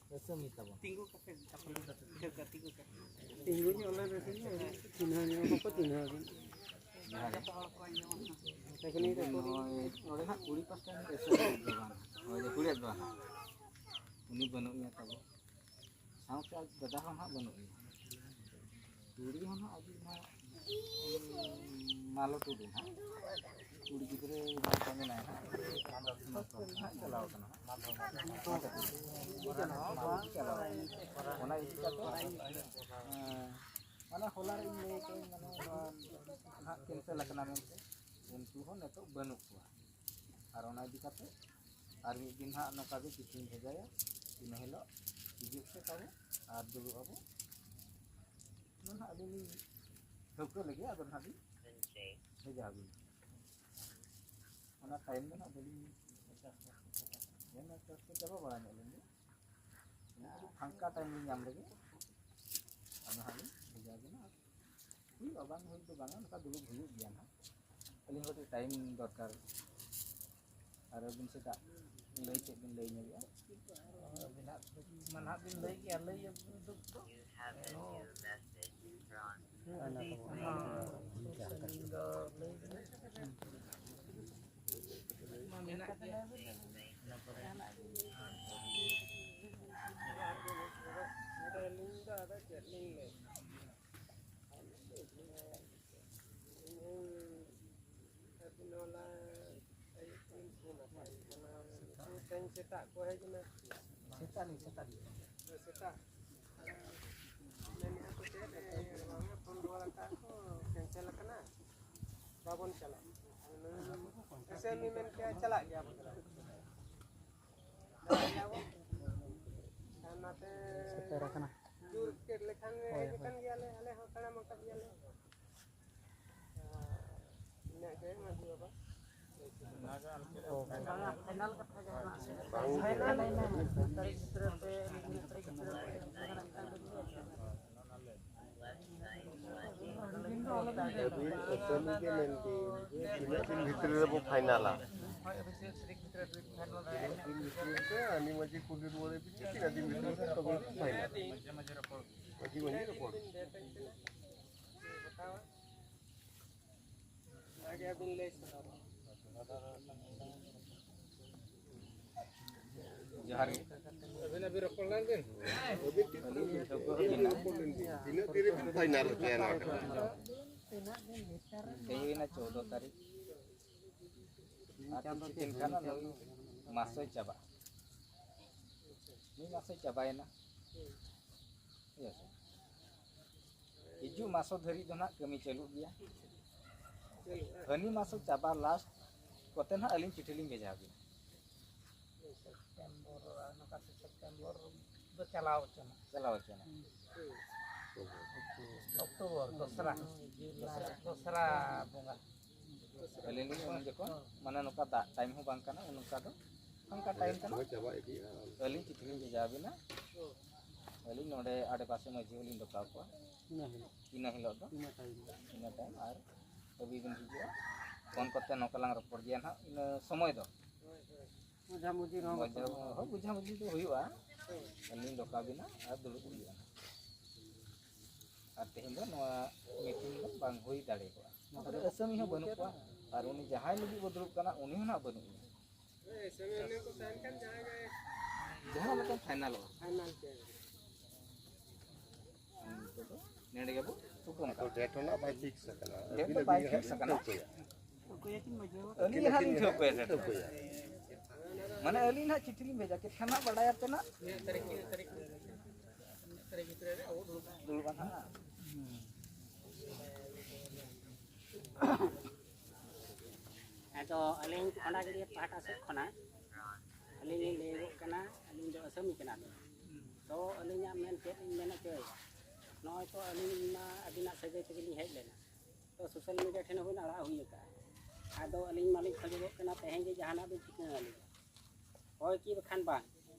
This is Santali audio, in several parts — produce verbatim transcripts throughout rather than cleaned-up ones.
ᱠᱟᱹᱥᱟᱹᱢᱤ ᱛᱟᱵᱚᱱ᱾ ᱛᱤᱸᱜᱩ ᱠᱟᱛᱮ ᱛᱤᱸᱜᱩ ᱠᱟᱛᱮ ᱛᱤᱸᱜᱩ ᱠᱟᱛᱮ ᱛᱤᱸᱜᱩ ᱧᱚᱜ ᱞᱮᱱ ᱨᱮᱥᱮ ᱪᱤᱱᱦᱟᱹ ᱧᱚᱜ ᱵᱟᱠᱚ ᱪᱤᱱᱦᱟᱹ ᱟᱹᱵᱤᱱ᱾ ᱡᱚᱛᱚ ᱦᱚᱲ ᱠᱚ ᱟᱸᱡᱚᱢᱟ᱾ ᱛᱮᱠᱱᱤᱠ ᱨᱮ ᱠᱩᱞᱤ᱾ ᱱᱚᱜᱼᱚᱭ ᱱᱚᱰᱮ ᱦᱟᱸᱜ ᱠᱩᱲᱤ ᱯᱟᱥᱴᱟ ᱨᱤᱱᱤᱡ ᱮᱥᱮ ᱫᱚ ᱵᱟᱝ, ᱱᱚᱜᱼᱚᱭ ᱡᱮ ᱠᱩᱲᱤᱭᱟᱜ ᱫᱚ ᱦᱟᱸᱜ ᱩᱱᱤ ᱵᱟᱹᱱᱩᱜ ᱮᱭᱟ ᱛᱟᱵᱚ, ᱥᱟᱶᱛᱮ ᱟᱡ ᱫᱟᱫᱟ ᱦᱚᱸ ᱦᱟᱸᱜ ᱵᱟᱹᱱᱩᱜ ᱮᱭᱟ᱾ ᱠᱩᱲᱤ ᱦᱚᱸ ᱦᱟᱸᱜ ᱟᱡ ᱢᱟ ᱢᱟᱞᱚ ᱴᱩᱰᱩ ᱦᱟᱸᱜ ᱠᱩᱲᱤ ᱜᱤᱫᱽᱨᱟᱹ ᱡᱟᱦᱟᱸ ᱢᱮᱱᱟᱭᱟ ᱦᱟᱸᱜ ᱦᱟᱸᱜ ᱪᱟᱞᱟᱣ ᱠᱟᱱᱟ ᱦᱟᱸᱜ᱾ ᱚᱱᱟ ᱤᱫᱤ ᱠᱟᱛᱮ ᱢᱟᱱᱮ ᱦᱚᱞᱟ ᱨᱮ ᱤᱧ ᱞᱟᱹᱭ ᱠᱟᱹᱧ ᱢᱟᱱᱮ ᱱᱚᱣᱟ ᱦᱟᱸᱜ ᱠᱮᱱᱥᱮᱞ ᱟᱠᱟᱱᱟ ᱢᱮᱱᱛᱮ, ᱩᱱᱠᱩ ᱦᱚᱸ ᱱᱤᱛᱚᱜ ᱵᱟᱹᱱᱩᱜ ᱠᱚᱣᱟ᱾ ᱟᱨ ᱚᱱᱟ ᱤᱫᱤ ᱠᱟᱛᱮ ᱟᱨ ᱢᱤᱫ ᱫᱤᱱ ᱦᱟᱸᱜ ᱱᱚᱝᱠᱟ ᱜᱮ ᱪᱤᱴᱷᱤᱧ ᱵᱷᱮᱡᱟᱭᱟ, ᱤᱱᱟᱹ ᱦᱤᱞᱳᱜ ᱦᱤᱡᱩᱜ ᱯᱮ ᱛᱟᱵᱚ ᱟᱨ ᱫᱩᱲᱩᱵ ᱟᱵᱚ᱾ ᱚᱱᱟ ᱦᱟᱸᱜ ᱟᱹᱞᱤᱧ ᱞᱤᱧ ᱴᱷᱟᱹᱣᱠᱟᱹ ᱞᱮᱜᱮ, ᱟᱫᱚ ᱱᱟᱦᱟᱜ ᱞᱤᱧ ᱵᱷᱮᱡᱟ ᱟᱹᱵᱤᱱᱟ᱾ ᱚᱱᱟ ᱴᱟᱭᱤᱢ ᱫᱚ ᱱᱟᱦᱟᱜ ᱵᱟᱹᱞᱤᱧ ᱢᱮᱱᱟ, ᱪᱟᱥ ᱠᱚ ᱪᱟᱵᱟ ᱵᱟᱲᱟ ᱧᱚᱜ ᱞᱮᱱ ᱜᱮ᱾ ᱯᱷᱟᱸᱠᱟ ᱴᱟᱭᱤᱢ ᱞᱤᱧ ᱧᱟᱢ ᱞᱮᱜᱮ, ᱟᱫᱚ ᱦᱟᱸᱜ ᱞᱤᱧ ᱵᱷᱮᱡᱟ ᱟᱹᱵᱤᱱᱟ᱾ ᱦᱩᱭᱩᱜᱼᱟ, ᱵᱟᱝ ᱦᱩᱭ ᱫᱚ ᱵᱟᱝᱟ, ᱱᱚᱝᱠᱟ ᱫᱩᱲᱩᱵ ᱦᱩᱭᱩᱜ ᱜᱮᱭᱟ ᱱᱟᱦᱟᱜ᱾ ᱟᱹᱞᱤᱧ ᱦᱚᱸ ᱠᱟᱹᱴᱤᱡ ᱴᱟᱭᱤᱢ ᱫᱚᱨᱠᱟᱨ᱾ ᱟᱨ ᱟᱹᱵᱤᱱ ᱥᱮᱛᱟᱜ ᱞᱟᱹᱭ ᱪᱮᱫ ᱵᱤᱱ ᱞᱟᱹᱭ ᱧᱚᱜᱮᱜᱼᱟ? ᱟᱹᱵᱤᱱᱟᱜ ᱫᱩᱠ ᱢᱟ ᱱᱟᱦᱟᱜ ᱵᱤᱱ ᱞᱟᱹᱭ ᱠᱮᱜᱼᱟ, ᱞᱟᱹᱭ ᱟᱹᱵᱤᱱ ᱫᱩᱠ ᱫᱚ᱾ ᱟᱹᱰᱤ ᱥᱟᱺᱜᱤᱧ ᱫᱚ ᱞᱟᱹᱭ ᱵᱤᱱ᱾ ᱢᱟ ᱢᱮᱱᱟᱜ ᱜᱮᱭᱟ᱾ ᱟᱹᱞᱤᱧ ᱫᱚ ᱟᱫᱚ ᱪᱮᱫ ᱞᱤᱧ ᱞᱟᱹᱭᱟ? ᱟᱹᱵᱤᱱ ᱦᱚᱞᱟ ᱟᱹᱭᱩᱵ ᱵᱤᱱ ᱯᱷᱳᱱ ᱟᱠᱟᱫ ᱠᱟᱱᱟ, ᱛᱮᱦᱮᱧ ᱥᱮᱛᱟᱜ ᱠᱚ ᱦᱮᱡ ᱮᱱᱟ᱾ ᱥᱮᱛᱟᱜ ᱞᱤᱧ, ᱥᱮᱛᱟᱜ ᱞᱤᱧ᱾ ᱥᱮᱛᱟᱜ ᱢᱮᱱᱮᱫᱼᱟ ᱠᱚ ᱪᱮᱫ, ᱵᱟᱝᱟ, ᱯᱷᱳᱱ ᱨᱩᱣᱟᱹᱲ ᱟᱠᱟᱫ ᱠᱚ, ᱠᱮᱱᱥᱮᱞ ᱟᱠᱟᱱᱟ, ᱵᱟᱵᱚᱱ ᱪᱟᱞᱟᱜᱼᱟ᱾ ᱮᱥᱮ ᱩᱱᱤ ᱢᱮᱱ ᱠᱮᱜᱼᱟ, ᱪᱟᱞᱟᱜ ᱜᱮᱭᱟ ᱵᱚᱱ᱾ ᱟᱨ ᱱᱟᱛᱮ ᱥᱮᱴᱮᱨ ᱟᱠᱟᱱᱟ᱾ ᱡᱳᱨ ᱠᱮᱫ ᱞᱮᱠᱷᱟᱱ ᱦᱳᱭ, ᱦᱮᱡ ᱦᱳᱭ᱾ ᱟᱠᱟᱱ ᱜᱮᱭᱟᱞᱮ, ᱟᱞᱮ ᱦᱚᱸ ᱛᱟᱲᱟᱢ ᱟᱠᱟᱫ ᱜᱮᱭᱟᱞᱮ᱾ ᱤᱱᱟᱹᱜ ᱜᱮ ᱢᱟᱹᱡᱷᱤ ᱵᱟᱵᱟ᱾ ᱚ, ᱦᱳᱭ᱾ ᱵᱟᱝᱟ, ᱯᱷᱟᱭᱱᱟᱞ ᱠᱟᱛᱷᱟ ᱡᱟᱦᱟᱸ ᱵᱟᱝ᱾ ᱯᱷᱟᱭᱱᱟᱞ ᱮᱱᱟ, ᱛᱟᱹᱨᱤᱠᱷ ᱵᱷᱤᱛᱨᱤ ᱛᱮ, ᱛᱟᱹᱨᱤᱠᱷ ᱵᱷᱤᱛᱨᱤ ᱛᱮ᱾ ᱟᱹᱵᱤᱱ ᱟᱹᱥᱟᱹᱢᱤ ᱜᱮ ᱢᱮᱱ ᱵᱤᱱ ᱡᱮ ᱛᱤᱱᱟᱹᱜ ᱫᱤᱱ ᱵᱷᱤᱛᱨᱤ ᱨᱮᱵᱚ ᱯᱷᱟᱭᱱᱟᱞᱟ? ᱟᱹᱵᱤᱱ ᱢᱟᱹᱡᱷᱤ ᱠᱩᱞᱦᱤ ᱨᱩᱣᱟᱹᱲ ᱟᱹᱵᱤᱱ ᱥᱮ ᱛᱤᱱᱟᱹᱜ ᱫᱤᱱ ᱵᱷᱤᱛᱤᱨ ᱨᱮ ᱛᱚᱵᱮ ᱯᱷᱟᱭᱱᱟᱞ᱾ ᱢᱟᱹᱡᱷᱤ ᱢᱟᱹᱡᱷᱤ ᱨᱚᱯᱚᱲ᱾ ᱡᱚᱦᱟᱨ ᱜᱮ᱾ ᱟᱹᱵᱤᱱ ᱟᱹᱵᱤᱱ ᱨᱚᱯᱚᱲ ᱞᱮᱱ ᱵᱤᱱ᱾ ᱟᱹᱵᱤᱱ ᱴᱷᱤᱠ ᱨᱚᱯᱚᱲ ᱞᱮᱱ ᱵᱤᱱ᱾ ᱛᱤᱱᱟᱹᱜ ᱫᱤᱱ ᱨᱮᱵᱤᱱ ᱯᱷᱟᱭᱱᱟᱞ ᱦᱚᱪᱚᱭᱟ ᱱᱚᱣᱟ ᱠᱟᱛᱷᱟ? ᱛᱮᱦᱮᱧ ᱦᱩᱭᱱᱟ ᱪᱳᱫᱽᱫᱚ ᱛᱟᱹᱨᱤᱠᱷ᱾ ᱟᱨ ᱠᱤᱪᱷᱩ ᱫᱤᱱ ᱠᱷᱟᱱ ᱱᱩᱭ ᱢᱟᱥ ᱦᱚᱸᱭ ᱪᱟᱵᱟᱜᱼᱟ᱾ ᱢᱤᱫ ᱢᱟᱥ ᱦᱚᱸᱭ ᱪᱟᱵᱟᱭᱮᱱᱟ᱾ ᱴᱷᱤᱠ ᱟᱪᱷᱮ? ᱦᱤᱡᱩᱜ ᱢᱟᱥ ᱫᱷᱟᱹᱨᱤᱡ ᱫᱚ ᱱᱟᱦᱟᱜ ᱠᱟᱹᱢᱤ ᱪᱟᱹᱞᱩᱜ ᱜᱮᱭᱟ᱾ ᱦᱟᱹᱱᱤ ᱢᱟᱥ ᱪᱟᱵᱟ ᱞᱟᱥᱴ ᱠᱚᱛᱮ ᱱᱟᱦᱟᱜ ᱟᱹᱞᱤᱧ ᱪᱤᱴᱷᱤ ᱞᱤᱧ ᱵᱷᱮᱡᱟ ᱟᱵᱤᱱᱟ᱾ ᱥᱮᱯᱴᱮᱢᱵᱚᱨ, ᱱᱚᱝᱠᱟ ᱥᱮ ᱥᱮᱯᱴᱮᱢᱵᱚᱨ ᱫᱚ ᱪᱟᱞᱟᱣ ᱦᱚᱪᱚᱱᱟ᱾ ᱪᱟᱞᱟᱣ ᱦᱚᱪᱚᱱᱟ᱾ ᱚᱠᱴᱳᱵᱚᱨ, ᱫᱚᱥᱨᱟ, ᱫᱚᱥᱨᱟ ᱵᱚᱸᱜᱟ᱾ ᱟᱹᱞᱤᱧ ᱞᱤᱧ ᱩᱱ ᱡᱚᱠᱷᱚᱱ, ᱢᱟᱱᱮ, ᱱᱚᱝᱠᱟ ᱫᱟᱜ ᱴᱟᱭᱤᱢ ᱦᱚᱸ ᱵᱟᱝ ᱠᱟᱱᱟ, ᱱᱚᱝᱠᱟ ᱫᱚ ᱚᱱᱠᱟ ᱴᱟᱭᱤᱢ ᱠᱟᱱᱟ᱾ ᱪᱟᱵᱟ ᱤᱫᱤᱜᱼᱟ᱾ ᱟᱹᱞᱤᱧ ᱪᱤᱴᱷᱤ ᱞᱤᱧ ᱵᱷᱮᱡᱟ ᱟᱵᱤᱱᱟ᱾ ᱟᱹᱞᱤᱧ ᱱᱚᱰᱮ ᱟᱰᱮᱯᱟᱥᱮ ᱢᱟᱹᱡᱷᱤ ᱦᱚᱸᱞᱤᱧ ᱰᱚᱠᱟᱣ ᱠᱚᱣᱟ᱾ ᱤᱱᱟᱹ ᱦᱤᱞᱳᱜ᱾ ᱤᱱᱟᱹ ᱦᱤᱞᱳᱜ ᱫᱚ᱾ ᱤᱱᱟᱹ ᱴᱟᱭᱤᱢ᱾ ᱤᱱᱟᱹ ᱴᱟᱭᱤᱢ ᱟᱨ ᱟᱹᱵᱤᱱ ᱵᱤᱱ ᱦᱤᱡᱩᱜᱼᱟ᱾ ᱯᱷᱳᱱ ᱠᱚᱛᱮ ᱱᱚᱝᱠᱟ ᱞᱟᱝ ᱨᱚᱯᱚᱲ ᱜᱮᱭᱟ ᱱᱟᱦᱟᱜ ᱤᱱᱟᱹ ᱥᱚᱢᱚᱭ ᱫᱚ᱾ ᱵᱩᱡᱷᱟᱹ ᱢᱩᱡᱷᱤ ᱨᱮᱦᱚᱸ ᱵᱩᱡᱷᱟᱹ-, ᱦᱳᱭ, ᱵᱩᱡᱷᱟᱹ ᱢᱩᱡᱷᱤ ᱫᱚ ᱦᱩᱭᱩᱜᱼᱟ᱾ ᱟᱹᱞᱤᱧ ᱰᱚᱠᱟᱣ ᱵᱤᱱᱟ ᱟᱨ ᱫᱩᱲᱩᱵ ᱦᱩᱭᱩᱜᱼᱟ ᱱᱟᱦᱟᱜ᱾ ᱟᱨ ᱛᱮᱦᱮᱧ ᱫᱚ ᱱᱚᱣᱟ ᱢᱤᱴᱤᱝ ᱫᱚ ᱵᱟᱝ ᱦᱩᱭ ᱫᱟᱲᱮ ᱠᱚᱜᱼᱟ᱾ ᱱᱚᱣᱟ ᱠᱚᱨᱮ ᱟᱹᱥᱟᱹᱢᱤ ᱦᱚᱸ ᱵᱟᱹᱱᱩᱜ ᱠᱚᱣᱟ᱾ ᱟᱨ ᱩᱱᱤ ᱡᱟᱦᱟᱸᱭ ᱞᱟᱹᱜᱤᱫ ᱵᱚ ᱫᱩᱲᱩᱵ ᱠᱟᱱᱟ, ᱩᱱᱤ ᱦᱚᱸ ᱱᱟᱦᱟᱜ ᱵᱟᱹᱱᱩᱜ ᱮᱭᱟ᱾ ᱡᱟᱦᱟᱸ ᱢᱤᱫᱴᱟᱝ ᱯᱷᱟᱭᱱᱟᱞᱚᱜᱼᱟ᱾ ᱯᱷᱟᱭᱱᱟᱞ ᱪᱮᱫ? ᱱᱤᱛᱚᱜ ᱫᱚ ᱱᱚᱰᱮ ᱜᱮᱵᱚ ᱛᱷᱩᱠᱟᱹᱢ ᱠᱟᱜᱼᱟ᱾ ᱰᱮᱴ ᱦᱚᱸ ᱱᱟᱜ ᱵᱟᱭ ᱯᱷᱤᱠᱥ ᱟᱠᱟᱱᱟ᱾ ᱰᱮᱴ ᱫᱚ ᱵᱟᱭ ᱯᱷᱤᱠᱥ ᱟᱠᱟᱱᱟ᱾ ᱴᱷᱟᱹᱣᱠᱟᱹᱭᱟ᱾ ᱟᱹᱞᱤᱧ ᱦᱟᱸᱜ ᱞᱤᱧ ᱴᱷᱟᱹᱣᱠᱟᱹᱭᱟ ᱰᱮᱴ ᱫᱚ᱾ ᱢᱟᱱᱮ ᱟᱹᱞᱤᱧ ᱦᱟᱸᱜ ᱪᱤᱴᱷᱤ ᱞᱤᱧ ᱵᱷᱮᱡᱟ ᱠᱮᱫ ᱠᱷᱟᱱ ᱦᱟᱸᱜ ᱵᱟᱰᱟᱭ ᱟᱯᱮ ᱱᱟᱜ᱾ ᱫᱩᱲᱩᱵ ᱟᱱ ᱦᱟᱸᱜ᱾ ᱟᱫᱚ ᱟᱹᱞᱤᱧ ᱠᱷᱚᱸᱰᱟᱜᱟᱹᱲᱭᱟᱹ ᱯᱟᱦᱴᱟ ᱥᱮᱫ ᱠᱷᱚᱱᱟᱜ ᱟᱹᱞᱤᱧ ᱞᱤᱧ ᱞᱟᱹᱭᱚᱜ ᱠᱟᱱᱟ, ᱟᱹᱞᱤᱧ ᱫᱚ ᱟᱹᱥᱟᱹᱢᱤ ᱠᱟᱱᱟ ᱞᱤᱧ᱾ ᱛᱚ ᱟᱹᱞᱤᱧᱟᱜ ᱢᱮᱱ ᱪᱮᱫ ᱞᱤᱧ ᱢᱮᱱ ᱦᱚᱪᱚᱭᱮᱫᱟ, ᱱᱚᱜᱼᱚᱭ ᱛᱚ ᱟᱹᱞᱤᱧ ᱢᱟ ᱟᱹᱵᱤᱱᱟᱜ ᱥᱟᱹᱜᱟᱹᱭ ᱛᱮᱜᱮ ᱞᱤᱧ ᱦᱮᱡ ᱞᱮᱱᱟ, ᱛᱚ ᱥᱳᱥᱟᱞ ᱢᱤᱰᱤᱭᱟ ᱴᱷᱮᱱ ᱦᱚᱸᱵᱤᱱ ᱟᱲᱟᱜ ᱦᱩᱭ ᱟᱠᱟᱫᱼᱟ᱾ ᱟᱫᱚ ᱟᱹᱞᱤᱧ ᱢᱟᱞᱤᱧ ᱠᱷᱚᱡᱚᱜᱚᱜ ᱠᱟᱱᱟ ᱛᱮᱦᱮᱧ ᱜᱮ ᱡᱟᱦᱟᱱᱟᱜ ᱵᱤᱱ ᱴᱷᱤᱠᱟᱹ ᱟᱹᱞᱤᱧᱟ, ᱦᱳᱭ ᱠᱤ ᱵᱟᱠᱷᱟᱱ ᱵᱟᱝ᱾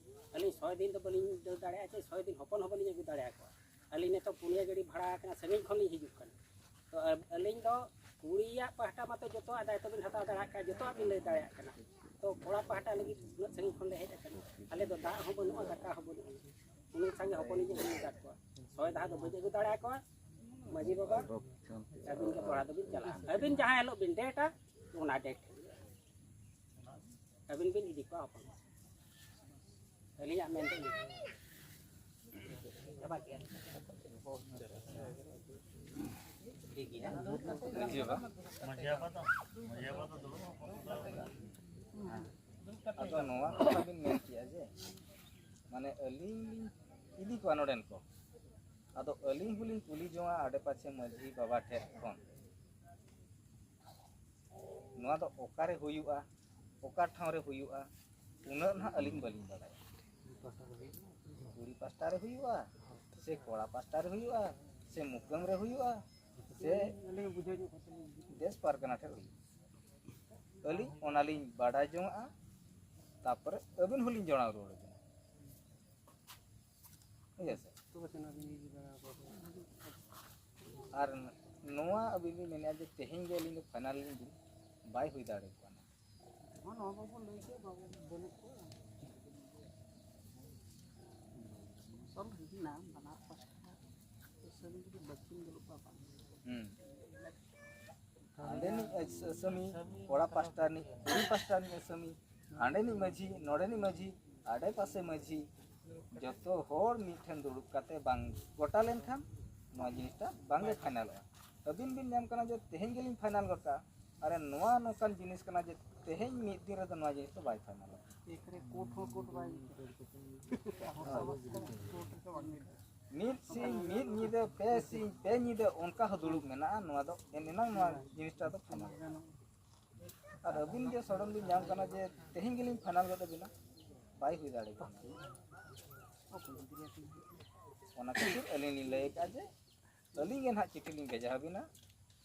ᱟᱹᱞᱤᱧ ᱥᱚᱭ ᱫᱤᱱ ᱫᱚ ᱵᱟᱹᱞᱤᱧ ᱫᱟᱹᱲ ᱫᱟᱲᱮᱭᱟᱜᱼᱟ, ᱪᱮ ᱥᱚᱭ ᱫᱤᱱ ᱦᱚᱯᱚᱱ ᱦᱚᱸ ᱵᱟᱹᱞᱤᱧ ᱟᱹᱜᱩ ᱫᱟᱲᱮᱭᱟᱠᱚᱣᱟ᱾ ᱟᱹᱞᱤᱧ ᱱᱤᱛᱚᱜ ᱯᱩᱱᱭᱟᱹ ᱜᱟᱹᱰᱤ ᱵᱷᱟᱲᱟ ᱟᱠᱟᱱᱟ, ᱥᱟᱺᱜᱤᱧ ᱠᱷᱚᱱ ᱞᱤᱧ ᱦᱤᱡᱩᱜ ᱠᱟᱱᱟ᱾ ᱛᱚ ᱟᱹᱞᱤᱧ ᱫᱚ ᱠᱩᱲᱤᱭᱟᱜ ᱯᱟᱦᱴᱟ ᱢᱟᱛᱚ ᱡᱚᱛᱚᱣᱟᱜ ᱫᱟᱭᱤᱛᱛᱚ ᱵᱤᱱ ᱦᱟᱛᱟᱣ ᱫᱟᱲᱮᱭᱟᱜ ᱠᱟᱱᱟ, ᱡᱚᱛᱚᱣᱟᱜ ᱵᱤᱱ ᱞᱟᱹᱭ ᱫᱟᱲᱮᱭᱟᱜ ᱠᱟᱱᱟ᱾ ᱛᱚ ᱠᱚᱲᱟ ᱯᱟᱦᱴᱟ ᱞᱟᱹᱜᱤᱫ ᱩᱱᱟᱹᱜ ᱥᱟᱺᱜᱤᱧ ᱠᱷᱚᱱ ᱞᱮ ᱦᱮᱡ ᱟᱠᱟᱱᱟ, ᱟᱞᱮ ᱫᱚ ᱫᱟᱜ ᱦᱚᱸ ᱵᱟᱹᱱᱩᱜᱼᱟ, ᱫᱟᱠᱟ ᱦᱚᱸ ᱵᱟᱹᱱᱩᱜᱼᱟ, ᱩᱱᱟᱹᱜ ᱥᱟᱸᱜᱮ ᱦᱚᱯᱚᱱ ᱤᱧ ᱟᱹᱜᱩ ᱟᱠᱟᱫ ᱠᱚᱣᱟ, ᱥᱚᱭ ᱫᱟᱦᱟ ᱫᱚ ᱵᱟᱹᱧ ᱟᱹᱜᱩ ᱫᱟᱲᱮᱭᱟᱠᱚᱣᱟ᱾ ᱢᱟᱹᱡᱷᱤ ᱵᱟᱵᱟ, ᱟᱹᱵᱤᱱ ᱜᱮ ᱠᱚᱲᱟ ᱫᱚᱵᱤᱱ ᱪᱟᱞᱟᱜᱼᱟ, ᱟᱹᱵᱤᱱ ᱡᱟᱦᱟᱸ ᱦᱤᱞᱳᱜ ᱵᱤᱱ ᱰᱮᱴᱟ, ᱚᱱᱟ ᱰᱮᱴ ᱟᱹᱵᱤᱱ ᱵᱤᱱ ᱤᱫᱤ ᱠᱚᱣᱟ ᱦᱚᱯᱚᱱ᱾ ᱟᱹᱞᱤᱧᱟᱜ ᱢᱮᱱ ᱫᱚ ᱤᱱᱟᱹ᱾ ᱪᱟᱵᱟ ᱠᱮᱜᱼᱟ᱾ ᱴᱷᱤᱠ ᱜᱮᱭᱟ᱾ ᱢᱟᱹᱡᱷᱤ ᱵᱟᱵᱟ? ᱢᱟᱹᱡᱷᱤ ᱵᱟᱵᱟ ᱫᱚ, ᱢᱟᱹᱡᱷᱤ ᱵᱟᱵᱟ ᱫᱚ ᱫᱩᱲᱩᱵ ᱦᱚᱯᱚᱱ ᱫᱚ᱾ ᱟᱫᱚ ᱱᱚᱣᱟ ᱠᱟᱛᱷᱟ ᱵᱤᱱ ᱢᱮᱱ ᱠᱮᱜᱼᱟ ᱡᱮ, ᱢᱟᱱᱮ, ᱟᱹᱞᱤᱧ ᱞᱤᱧ ᱤᱫᱤ ᱠᱚᱣᱟ ᱱᱚᱰᱮᱱ ᱠᱚ᱾ ᱟᱫᱚ ᱟᱹᱞᱤᱧ ᱦᱚᱸᱞᱤᱧ ᱠᱩᱞᱤ ᱡᱚᱝᱟ ᱟᱰᱮ ᱯᱟᱪᱷᱮ ᱢᱟᱹᱡᱷᱤ ᱵᱟᱵᱟ ᱴᱷᱮᱱ ᱠᱷᱚᱱ, ᱱᱚᱣᱟ ᱫᱚ ᱚᱠᱟᱨᱮ ᱦᱩᱭᱩᱜᱼᱟ, ᱚᱠᱟ ᱴᱷᱟᱶ ᱨᱮ ᱦᱩᱭᱩᱜᱼᱟ, ᱩᱱᱟᱹᱜ ᱱᱟᱦᱟᱜ ᱟᱹᱞᱤᱧ ᱵᱟᱹᱞᱤᱧ ᱵᱟᱲᱟᱭᱟ᱾ ᱠᱩᱲᱤ ᱯᱟᱥᱴᱟ ᱨᱮ ᱦᱩᱭᱩᱜᱼᱟ, ᱥᱮ ᱠᱚᱲᱟ ᱯᱟᱥᱴᱟ ᱨᱮ ᱦᱩᱭᱩᱜᱼᱟ, ᱥᱮ ᱢᱩᱠᱟᱹᱢ ᱨᱮ ᱦᱩᱭᱩᱜᱼᱟ, ᱥᱮ ᱫᱮᱥ ᱯᱟᱨᱜᱟᱱᱟ ᱴᱷᱮᱱ ᱦᱩᱭᱩᱜᱼᱟ᱾ ᱟᱹᱞᱤᱧ ᱚᱱᱟᱞᱤᱧ ᱵᱟᱰᱟᱭ ᱡᱚᱝᱟᱜᱼᱟ, ᱛᱟᱯᱚᱨᱮ ᱟᱹᱵᱤᱱ ᱦᱚᱸᱞᱤᱧ ᱡᱟᱱᱟᱣ ᱨᱩᱣᱟᱹᱲ ᱟᱹᱵᱤᱱᱟ᱾ ᱦᱳᱭ ᱥᱮ? ᱟᱨ ᱱᱚᱣᱟ ᱟᱹᱵᱤᱱ ᱵᱤᱱ ᱢᱮᱱᱮᱫᱼᱟ ᱡᱮ ᱛᱮᱦᱮᱧ ᱜᱮ ᱟᱹᱞᱤᱧ ᱫᱚ ᱯᱷᱟᱭᱱᱟᱞ ᱞᱤᱧ ᱤᱫᱤ, ᱵᱟᱭ ᱦᱩᱭ ᱫᱟᱲᱮᱭᱟᱜ ᱠᱟᱱᱟ᱾ ᱱᱚᱣᱟ ᱵᱟᱵᱚ ᱞᱟᱹᱭ ᱠᱮᱫ, ᱵᱟᱵᱚ, ᱵᱟᱹᱱᱩᱜ ᱠᱚᱣᱟ᱾ ᱥᱚᱞ ᱦᱩᱭᱱᱟ ᱵᱟᱱᱟᱨ ᱯᱟᱥᱴᱟ᱾ ᱥᱟᱹᱨᱤ ᱡᱩᱫᱤ ᱵᱟᱹᱠᱤᱱ ᱫᱩᱲᱩᱵ ᱠᱚᱜᱼᱟ, ᱵᱟᱝ ᱦᱩᱭᱩᱜᱼᱟ᱾ ᱦᱩᱸ᱾ ᱦᱟᱸᱰᱮᱱᱤᱡ ᱟᱹᱥᱟᱹᱢᱤ, ᱠᱚᱲᱟ ᱯᱟᱥᱴᱟ ᱨᱤᱱᱤᱡ, ᱠᱩᱲᱤ ᱯᱟᱥᱴᱟ ᱨᱤᱱᱤᱡ ᱟᱹᱥᱟᱹᱢᱤ, ᱦᱟᱸᱰᱮᱱᱤᱡ ᱢᱟᱹᱡᱷᱤ, ᱱᱚᱰᱮᱱᱤᱡ ᱢᱟᱹᱡᱷᱤ, ᱟᱰᱮ ᱯᱟᱥᱮ ᱢᱟᱹᱡᱷᱤ, ᱡᱚᱛᱚ ᱦᱚᱲ ᱢᱤᱫ ᱴᱷᱮᱱ ᱫᱩᱲᱩᱵ ᱠᱟᱛᱮ ᱵᱟᱝ ᱜᱚᱴᱟ ᱞᱮᱱᱠᱷᱟᱱ ᱱᱚᱣᱟ ᱡᱤᱱᱤᱥᱴᱟ ᱵᱟᱝ ᱜᱮ ᱯᱷᱟᱭᱱᱟᱞᱚᱜᱼᱟ᱾ ᱟᱹᱵᱤᱱ ᱵᱤᱱ ᱧᱟᱢ ᱠᱟᱱᱟ ᱡᱮ ᱛᱮᱦᱮᱧ ᱜᱮᱞᱤᱧ ᱯᱷᱟᱭᱱᱟᱞ ᱜᱚᱫ ᱠᱟᱜᱼᱟ, ᱟᱨ ᱱᱚᱣᱟ ᱱᱚᱝᱠᱟᱱ ᱡᱤᱱᱤᱥ ᱠᱟᱱᱟ ᱡᱮ ᱛᱮᱦᱮᱧ ᱢᱤᱫ ᱫᱤᱱ ᱨᱮᱫᱚ ᱱᱚᱣᱟ ᱡᱤᱱᱤᱥ ᱫᱚ ᱵᱟᱭ ᱯᱷᱟᱭᱱᱟᱞᱚᱜᱼᱟ᱾ ᱮᱠᱨᱮ ᱠᱳᱨᱴ ᱦᱚᱸ ᱠᱳᱨᱴ ᱵᱟᱭ ᱠᱳᱨᱴ ᱨᱮᱫᱚ ᱵᱟᱝ ᱧᱮᱞᱚᱜᱼᱟ᱾ ᱢᱤᱫ ᱥᱤᱧ ᱢᱤᱫ ᱧᱤᱫᱟᱹ, ᱯᱮ ᱥᱤᱧ ᱯᱮ ᱧᱤᱫᱟᱹ ᱚᱱᱠᱟ ᱦᱚᱸ ᱫᱩᱲᱩᱵ ᱢᱮᱱᱟᱜᱼᱟ᱾ ᱱᱚᱣᱟ ᱫᱚ ᱮᱱ ᱮᱱᱟᱝ ᱱᱚᱣᱟ ᱡᱤᱱᱤᱥᱴᱟ ᱫᱚ ᱯᱷᱟᱭᱱᱟᱞ᱾ ᱟᱨ ᱟᱹᱵᱤᱱ ᱜᱮ ᱥᱚᱰᱚᱱ ᱵᱤᱱ ᱧᱟᱢ ᱠᱟᱱᱟ ᱡᱮ ᱛᱮᱦᱮᱧ ᱜᱮᱞᱤᱧ ᱯᱷᱟᱭᱱᱟᱞ ᱜᱚᱫ ᱟᱹᱵᱤᱱᱟ, ᱵᱟᱭ ᱦᱩᱭ ᱫᱟᱲᱮ ᱠᱟᱱᱟ᱾ ᱚᱱᱟ ᱠᱷᱟᱹᱛᱤᱨ ᱟᱹᱞᱤᱧ ᱞᱤᱧ ᱞᱟᱹᱭ ᱟᱠᱟᱫᱼᱟ ᱡᱮ ᱟᱹᱞᱤᱧ ᱜᱮ ᱱᱟᱦᱟᱜ ᱪᱤᱴᱷᱤ ᱞᱤᱧ ᱵᱷᱮᱡᱟ ᱟᱹᱵᱤᱱᱟ,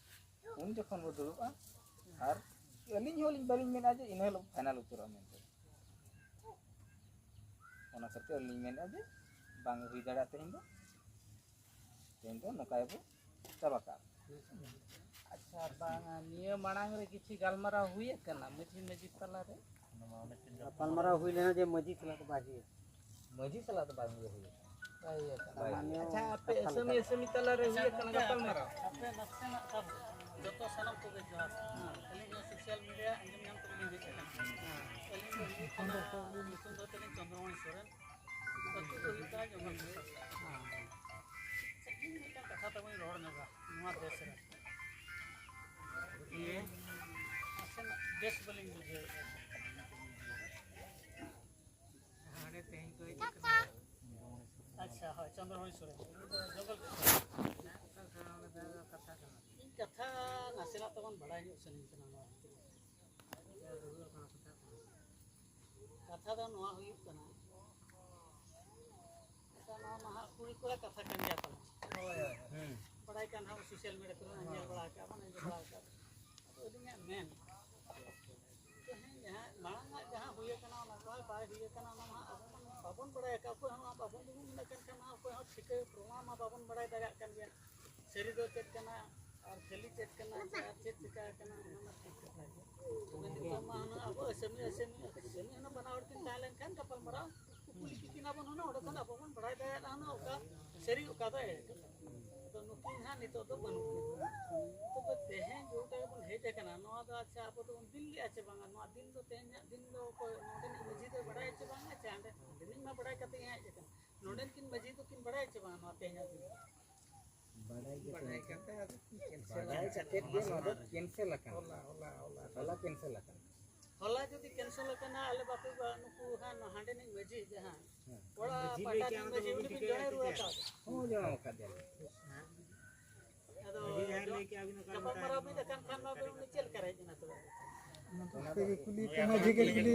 ᱩᱱ ᱡᱚᱠᱷᱚᱱ ᱵᱚ ᱫᱩᱲᱩᱵᱼᱟ᱾ ᱟᱨ ᱟᱹᱞᱤᱧ ᱦᱚᱸ ᱞᱤᱧ ᱵᱟᱹᱞᱤᱧ ᱢᱮᱱᱟ ᱡᱮ ᱤᱱᱟᱹ ᱦᱤᱞᱳᱜ ᱯᱷᱟᱭᱱᱟᱞ ᱩᱛᱟᱹᱨᱚᱜᱼᱟ ᱢᱮᱱᱛᱮ᱾ ᱚᱱᱟ ᱠᱷᱟᱹᱛᱤᱨ ᱟᱹᱞᱤᱧ ᱢᱮᱱᱮᱫᱼᱟ ᱡᱮ ᱵᱟᱝ ᱦᱩᱭ ᱫᱟᱲᱮᱭᱟᱜᱼᱟ ᱛᱮᱦᱮᱧ ᱫᱚ, ᱛᱮᱦᱮᱧ ᱫᱚ ᱱᱚᱝᱠᱟ ᱜᱮᱵᱚ ᱪᱟᱵᱟ ᱠᱟᱜᱼᱟ᱾ ᱟᱪᱪᱷᱟ, ᱵᱟᱝᱟ, ᱱᱤᱭᱟᱹ ᱢᱟᱲᱟᱝ ᱨᱮ ᱠᱤᱪᱷᱤ ᱜᱟᱞᱢᱟᱨᱟᱣ ᱦᱩᱭ ᱟᱠᱟᱱᱟ ᱢᱟᱹᱡᱷᱤ ᱢᱟᱹᱡᱷᱤ ᱛᱟᱞᱟᱨᱮ? ᱜᱟᱯᱟᱞᱢᱟᱨᱟᱣ ᱦᱩᱭ ᱞᱮᱱᱟ ᱡᱮ ᱢᱟᱹᱡᱷᱤ ᱥᱟᱞᱟᱜ ᱫᱚ ᱵᱟᱭ ᱦᱩᱭᱩᱜᱼᱟ᱾ ᱢᱟᱹᱡᱷᱤ ᱥᱟᱞᱟᱜ ᱫᱚ ᱵᱟᱝ ᱜᱮ ᱦᱩᱭᱩᱜᱼᱟ᱾ ᱵᱟᱭ ᱦᱩᱭ ᱟᱠᱟᱱᱟ᱾ ᱥᱟᱢᱟᱱᱭᱚ ᱟᱪᱪᱷᱟ, ᱟᱯᱮ ᱠᱟᱛᱷᱟ ᱟᱹᱥᱟᱹᱢᱤ ᱞᱮᱠᱟ᱾ ᱟᱹᱥᱟᱹᱢᱤ ᱛᱟᱞᱟᱨᱮ ᱦᱩᱭ ᱟᱠᱟᱱᱟ ᱜᱟᱯᱟᱞᱢᱟᱨᱟᱣ? ᱟᱯᱮ ᱱᱟᱥᱮᱱᱟᱜ ᱛᱟᱵᱚ᱾ ᱡᱚᱛᱚ ᱥᱟᱱᱟᱢ ᱠᱚᱜᱮ ᱡᱚᱦᱟᱨ᱾ ᱟᱹᱞᱤᱧ ᱦᱚᱸ ᱥᱳᱥᱟᱞ ᱢᱤᱰᱤᱭᱟ ᱟᱸᱡᱚᱢ ᱧᱟᱢ ᱛᱮᱜᱮ ᱞᱤᱧ ᱦᱮᱡ ᱟᱠᱟᱱᱟ᱾ ᱟᱹᱞᱤᱧ ᱫᱚ ᱦᱩᱭᱩᱜ ᱠᱟᱱᱟ, ᱧᱩᱛᱩᱢ ᱫᱚ ᱛᱟᱹᱞᱤᱧ ᱪᱚᱱᱫᱨᱚᱢᱚᱬᱤ ᱥᱚᱨᱮᱱ᱾ ᱟᱹᱛᱩ ᱫᱚ ᱦᱩᱭᱩᱜ ᱠᱟᱱᱟ ᱡᱚᱝᱜᱚᱞ ᱯᱨᱚᱥᱟᱫᱽ᱾ ᱥᱟᱺᱜᱤᱧ ᱢᱤᱫᱴᱟᱝ ᱠᱟᱛᱷᱟ ᱛᱟᱵᱚᱱ ᱨᱚᱲ ᱧᱚᱜᱟ ᱱᱚᱣᱟ ᱫᱮᱥ ᱨᱮ᱾ ᱤᱭᱟᱹ, ᱱᱟᱥᱮᱱᱟᱜ ᱵᱮᱥ ᱵᱟᱹᱞᱤᱧ ᱵᱩᱡᱷᱟᱹᱣᱮᱫᱼᱟ᱾ ᱦᱟᱸᱰᱮ ᱛᱮᱦᱮᱧ ᱠᱚ ᱦᱤᱡᱩᱜ ᱠᱟᱱᱟ᱾ ᱟᱪᱪᱷᱟ, ᱦᱳᱭ, ᱪᱚᱱᱫᱨᱚᱢᱚᱬᱤ ᱥᱚᱨᱮᱱ᱾ ᱩᱱᱤ ᱫᱚ ᱡᱚᱝᱜᱚᱞ ᱠᱚ ᱥᱚᱨᱮᱱ᱾ ᱤᱧ ᱠᱟᱛᱷᱟ ᱱᱟᱥᱮᱱᱟᱜ ᱛᱟᱵᱚᱱ ᱵᱟᱲᱟᱭ ᱧᱚᱜ ᱥᱟᱱᱟᱧ ᱠᱟᱱᱟ ᱱᱚᱣᱟ ᱵᱷᱤᱛᱨᱤ ᱨᱮ᱾ ᱠᱟᱛᱷᱟ ᱫᱚ ᱱᱚᱣᱟ ᱦᱩᱭᱩᱜ ᱠᱟᱱᱟ, ᱟᱪᱪᱷᱟ, ᱱᱚᱣᱟ ᱢᱟ ᱦᱟᱸᱜ ᱠᱩᱲᱤ ᱠᱚᱲᱟ ᱠᱟᱛᱷᱟ ᱠᱟᱱ ᱜᱮᱭᱟ ᱛᱟᱵᱚᱱ᱾ ᱦᱳᱭ, ᱦᱳᱭ᱾ ᱦᱩᱸ᱾ ᱵᱟᱲᱟᱭ ᱠᱟᱱ ᱦᱟᱸᱜ ᱥᱳᱥᱟᱞ ᱢᱤᱰᱤᱭᱟ ᱠᱚᱨᱮ ᱦᱚᱸ ᱧᱮᱞ ᱵᱟᱲᱟ ᱟᱠᱟᱫ ᱵᱚᱱ, ᱟᱸᱡᱚᱢ ᱵᱟᱲᱟ ᱟᱠᱟᱫ ᱵᱚᱱ᱾ ᱟᱫᱚ ᱟᱹᱞᱤᱧᱟᱜ ᱢᱮᱱ, ᱛᱮᱦᱮᱧ ᱡᱟᱦᱟᱸ ᱢᱟᱲᱟᱝ ᱟᱜ ᱡᱟᱦᱟᱸ ᱦᱩᱭ ᱟᱠᱟᱱᱟ, ᱚᱱᱟ ᱠᱚ ᱦᱟᱸᱜ ᱵᱟᱭ ᱦᱩᱭ ᱟᱠᱟᱱᱟ, ᱚᱱᱟ ᱢᱟ ᱦᱟᱸᱜ ᱟᱵᱚ ᱢᱟ ᱵᱟᱵᱚᱱ ᱵᱟᱲᱟᱭ ᱟᱠᱟᱫ, ᱚᱠᱚᱭ ᱦᱚᱸ ᱵᱟᱵᱚᱱ ᱫᱩᱲᱩᱵ ᱢᱮᱱᱟᱜ ᱠᱟᱱ ᱠᱷᱟᱱ ᱢᱟ, ᱚᱠᱚᱭ ᱦᱚᱸ ᱴᱷᱤᱠᱟᱹ ᱯᱨᱚᱢᱟᱱ ᱢᱟ ᱵᱟᱵᱚᱱ ᱵᱟᱲᱟᱭ ᱫᱟᱲᱮᱭᱟᱜ ᱠᱟᱱ ᱜᱮᱭᱟ᱾ ᱥᱟᱹᱨᱤ ᱫᱚ ᱪᱮᱫ ᱠᱟᱱᱟ ᱟᱨ ᱠᱷᱟᱹᱞᱤ ᱪᱮᱫ ᱠᱟᱱᱟ ᱥᱮ ᱟᱨ ᱪᱮᱫ ᱪᱤᱠᱟ ᱟᱠᱟᱱᱟ, ᱚᱱᱟ ᱢᱟ ᱴᱷᱤᱠ ᱠᱟᱛᱷᱟ ᱜᱮ᱾ ᱛᱚᱵᱮ ᱱᱤᱛᱚᱜ ᱢᱟ ᱦᱩᱱᱟᱹᱝ ᱟᱵᱚ ᱟᱹᱥᱟᱹᱢᱤ, ᱟᱹᱥᱟᱹᱢᱤ, ᱟᱹᱥᱟᱹᱢᱤ ᱦᱩᱱᱟᱹᱝ ᱵᱟᱱᱟ ᱦᱚᱲ ᱠᱤᱱ ᱛᱟᱦᱮᱸ ᱞᱮᱱᱠᱷᱟᱱ ᱜᱟᱯᱟᱞᱢᱟᱨᱟᱣ ᱠᱩᱯᱩᱞᱤ ᱠᱤᱠᱤᱱ ᱟᱵᱚᱱ ᱦᱩᱱᱟᱹᱝ, ᱚᱸᱰᱮ ᱠᱷᱚᱱ ᱟᱵᱚ ᱵᱚᱱ ᱵᱟᱲᱟᱭ ᱫᱟᱲᱮᱭᱟᱜᱼᱟ ᱦᱩᱱᱟᱹᱝ ᱚᱠᱟ ᱥᱟᱹᱨᱤ ᱚᱠᱟ ᱫᱚ ᱮᱲᱮ ᱠᱟᱛᱷᱟ᱾ ᱟᱫᱚ ᱱᱩᱠᱤᱱ ᱦᱟᱸᱜ ᱱᱤᱛᱚᱜ ᱫᱚ ᱵᱟᱹᱱᱩᱜ ᱠᱤᱱᱟ᱾ ᱛᱚᱵᱮ ᱛᱮᱦᱮᱧ ᱡᱮᱴᱟ ᱵᱚᱱ ᱦᱮᱡ ᱟᱠᱟᱱᱟ, ᱱᱚᱣᱟ ᱫᱚ ᱟᱪᱪᱷᱟ ᱟᱵᱚ ᱫᱚᱵᱚᱱ ᱫᱤᱱ ᱞᱮᱜᱼᱟ ᱪᱮ ᱵᱟᱝᱟ? ᱱᱚᱣᱟ ᱫᱤᱱ ᱫᱚ ᱛᱮᱦᱮᱧᱟᱜ ᱫᱤᱱ ᱫᱚ ᱚᱠᱚᱭ ᱱᱚᱰᱮᱱᱤᱡ ᱢᱟᱹᱡᱷᱤ ᱫᱚᱭ ᱵᱟᱲᱟᱭᱟ ᱪᱮ ᱵᱟᱝᱟ? ᱪᱮ ᱦᱟᱸᱰᱮ, ᱦᱟᱸᱰᱮᱱᱤᱡ ᱢᱟ ᱵᱟᱲᱟᱭ ᱠᱟᱛᱮ ᱜᱮ ᱦᱮᱡ ᱟᱠᱟᱱᱟ᱾ ᱱᱚᱰᱮᱱ ᱠᱤᱱ ᱢᱟᱹᱡᱷᱤ ᱫᱚᱠᱤᱱ ᱵᱟᱲᱟᱭᱟ ᱪᱮ ᱵᱟᱝᱟ ᱱᱚᱣᱟ ᱛᱮᱦᱮᱧᱟᱜ ᱫᱤᱱ? ᱵᱟᱲᱟᱭ ᱜᱮ ᱵᱟᱲᱟᱭ ᱛᱟᱦᱮᱸ ᱠᱟᱛᱮ ᱟᱫᱚ ᱠᱤ ᱠᱮᱱᱥᱮᱞ ᱵᱟᱲᱟᱭ ᱟᱠᱟᱱᱟ? ᱠᱟᱛᱮ ᱜᱮ ᱱᱚᱣᱟ ᱫᱚ ᱠᱮᱱᱥᱮᱞ ᱟᱠᱟᱱᱟ᱾ ᱦᱚᱞᱟ, ᱦᱚᱞᱟ, ᱦᱚᱞᱟ᱾ ᱦᱚᱞᱟ ᱠᱮᱱᱥᱮᱞ ᱟᱠᱟᱱᱟ᱾ ᱦᱚᱞᱟ ᱡᱩᱫᱤ ᱠᱮᱱᱥᱮᱞ ᱟᱠᱟᱱᱟ, ᱟᱞᱮ ᱵᱟᱯᱮ ᱵᱟ-, ᱱᱩᱠᱩ ᱦᱟᱸᱜ ᱱᱚ-, ᱦᱟᱸᱰᱮᱱᱤᱡ ᱢᱟᱹᱡᱷᱤ ᱡᱟᱦᱟᱸ, ᱦᱮᱸ᱾ ᱠᱚᱲᱟ ᱢᱟᱹᱡᱷᱤ ᱯᱟᱦᱴᱟ ᱞᱟᱹᱭ ᱠᱮᱜᱼᱟ, ᱨᱤᱱ ᱚᱱᱟ ᱫᱚ ᱢᱟᱹᱡᱷᱤ ᱵᱟᱵᱚᱱ ᱩᱱᱤ ᱵᱤᱱ ᱴᱷᱤᱠᱟᱹᱭᱟ ᱡᱚᱲᱟᱣ ᱪᱮ ᱨᱩᱣᱟᱹᱲ ᱪᱮᱫ? ᱠᱟᱣᱫᱮᱭᱟ᱾ ᱦᱚᱸ, ᱡᱚᱲᱟᱣ ᱟᱠᱟᱫᱮᱭᱟᱞᱮ᱾ ᱟᱫᱚ ᱢᱟᱹᱡᱷᱤ ᱡᱟᱦᱟᱸᱭ ᱞᱟᱹᱭ ᱠᱮᱜᱼᱟ, ᱟᱹᱵᱤᱱ ᱚᱠᱟ ᱨᱮᱵᱤᱱ ᱜᱟᱯᱟᱞᱢᱟᱨᱟᱣ ᱛᱟᱦᱮᱸ ᱵᱤᱱ ᱠᱟᱱᱟ? ᱟᱠᱟᱱ ᱠᱷᱟᱱ ᱢᱟ ᱟᱵᱮᱱ ᱩᱱᱤ ᱪᱮᱫ ᱞᱮᱠᱟ ᱨᱮ ᱦᱮᱡ ᱮᱱᱟ ᱛᱚᱵᱮ? ᱚᱱᱟ ᱫᱚ ᱠᱩᱞᱤ ᱠᱚ ᱢᱟᱹᱡᱷᱤ ᱜᱮ ᱠᱩᱞᱤ᱾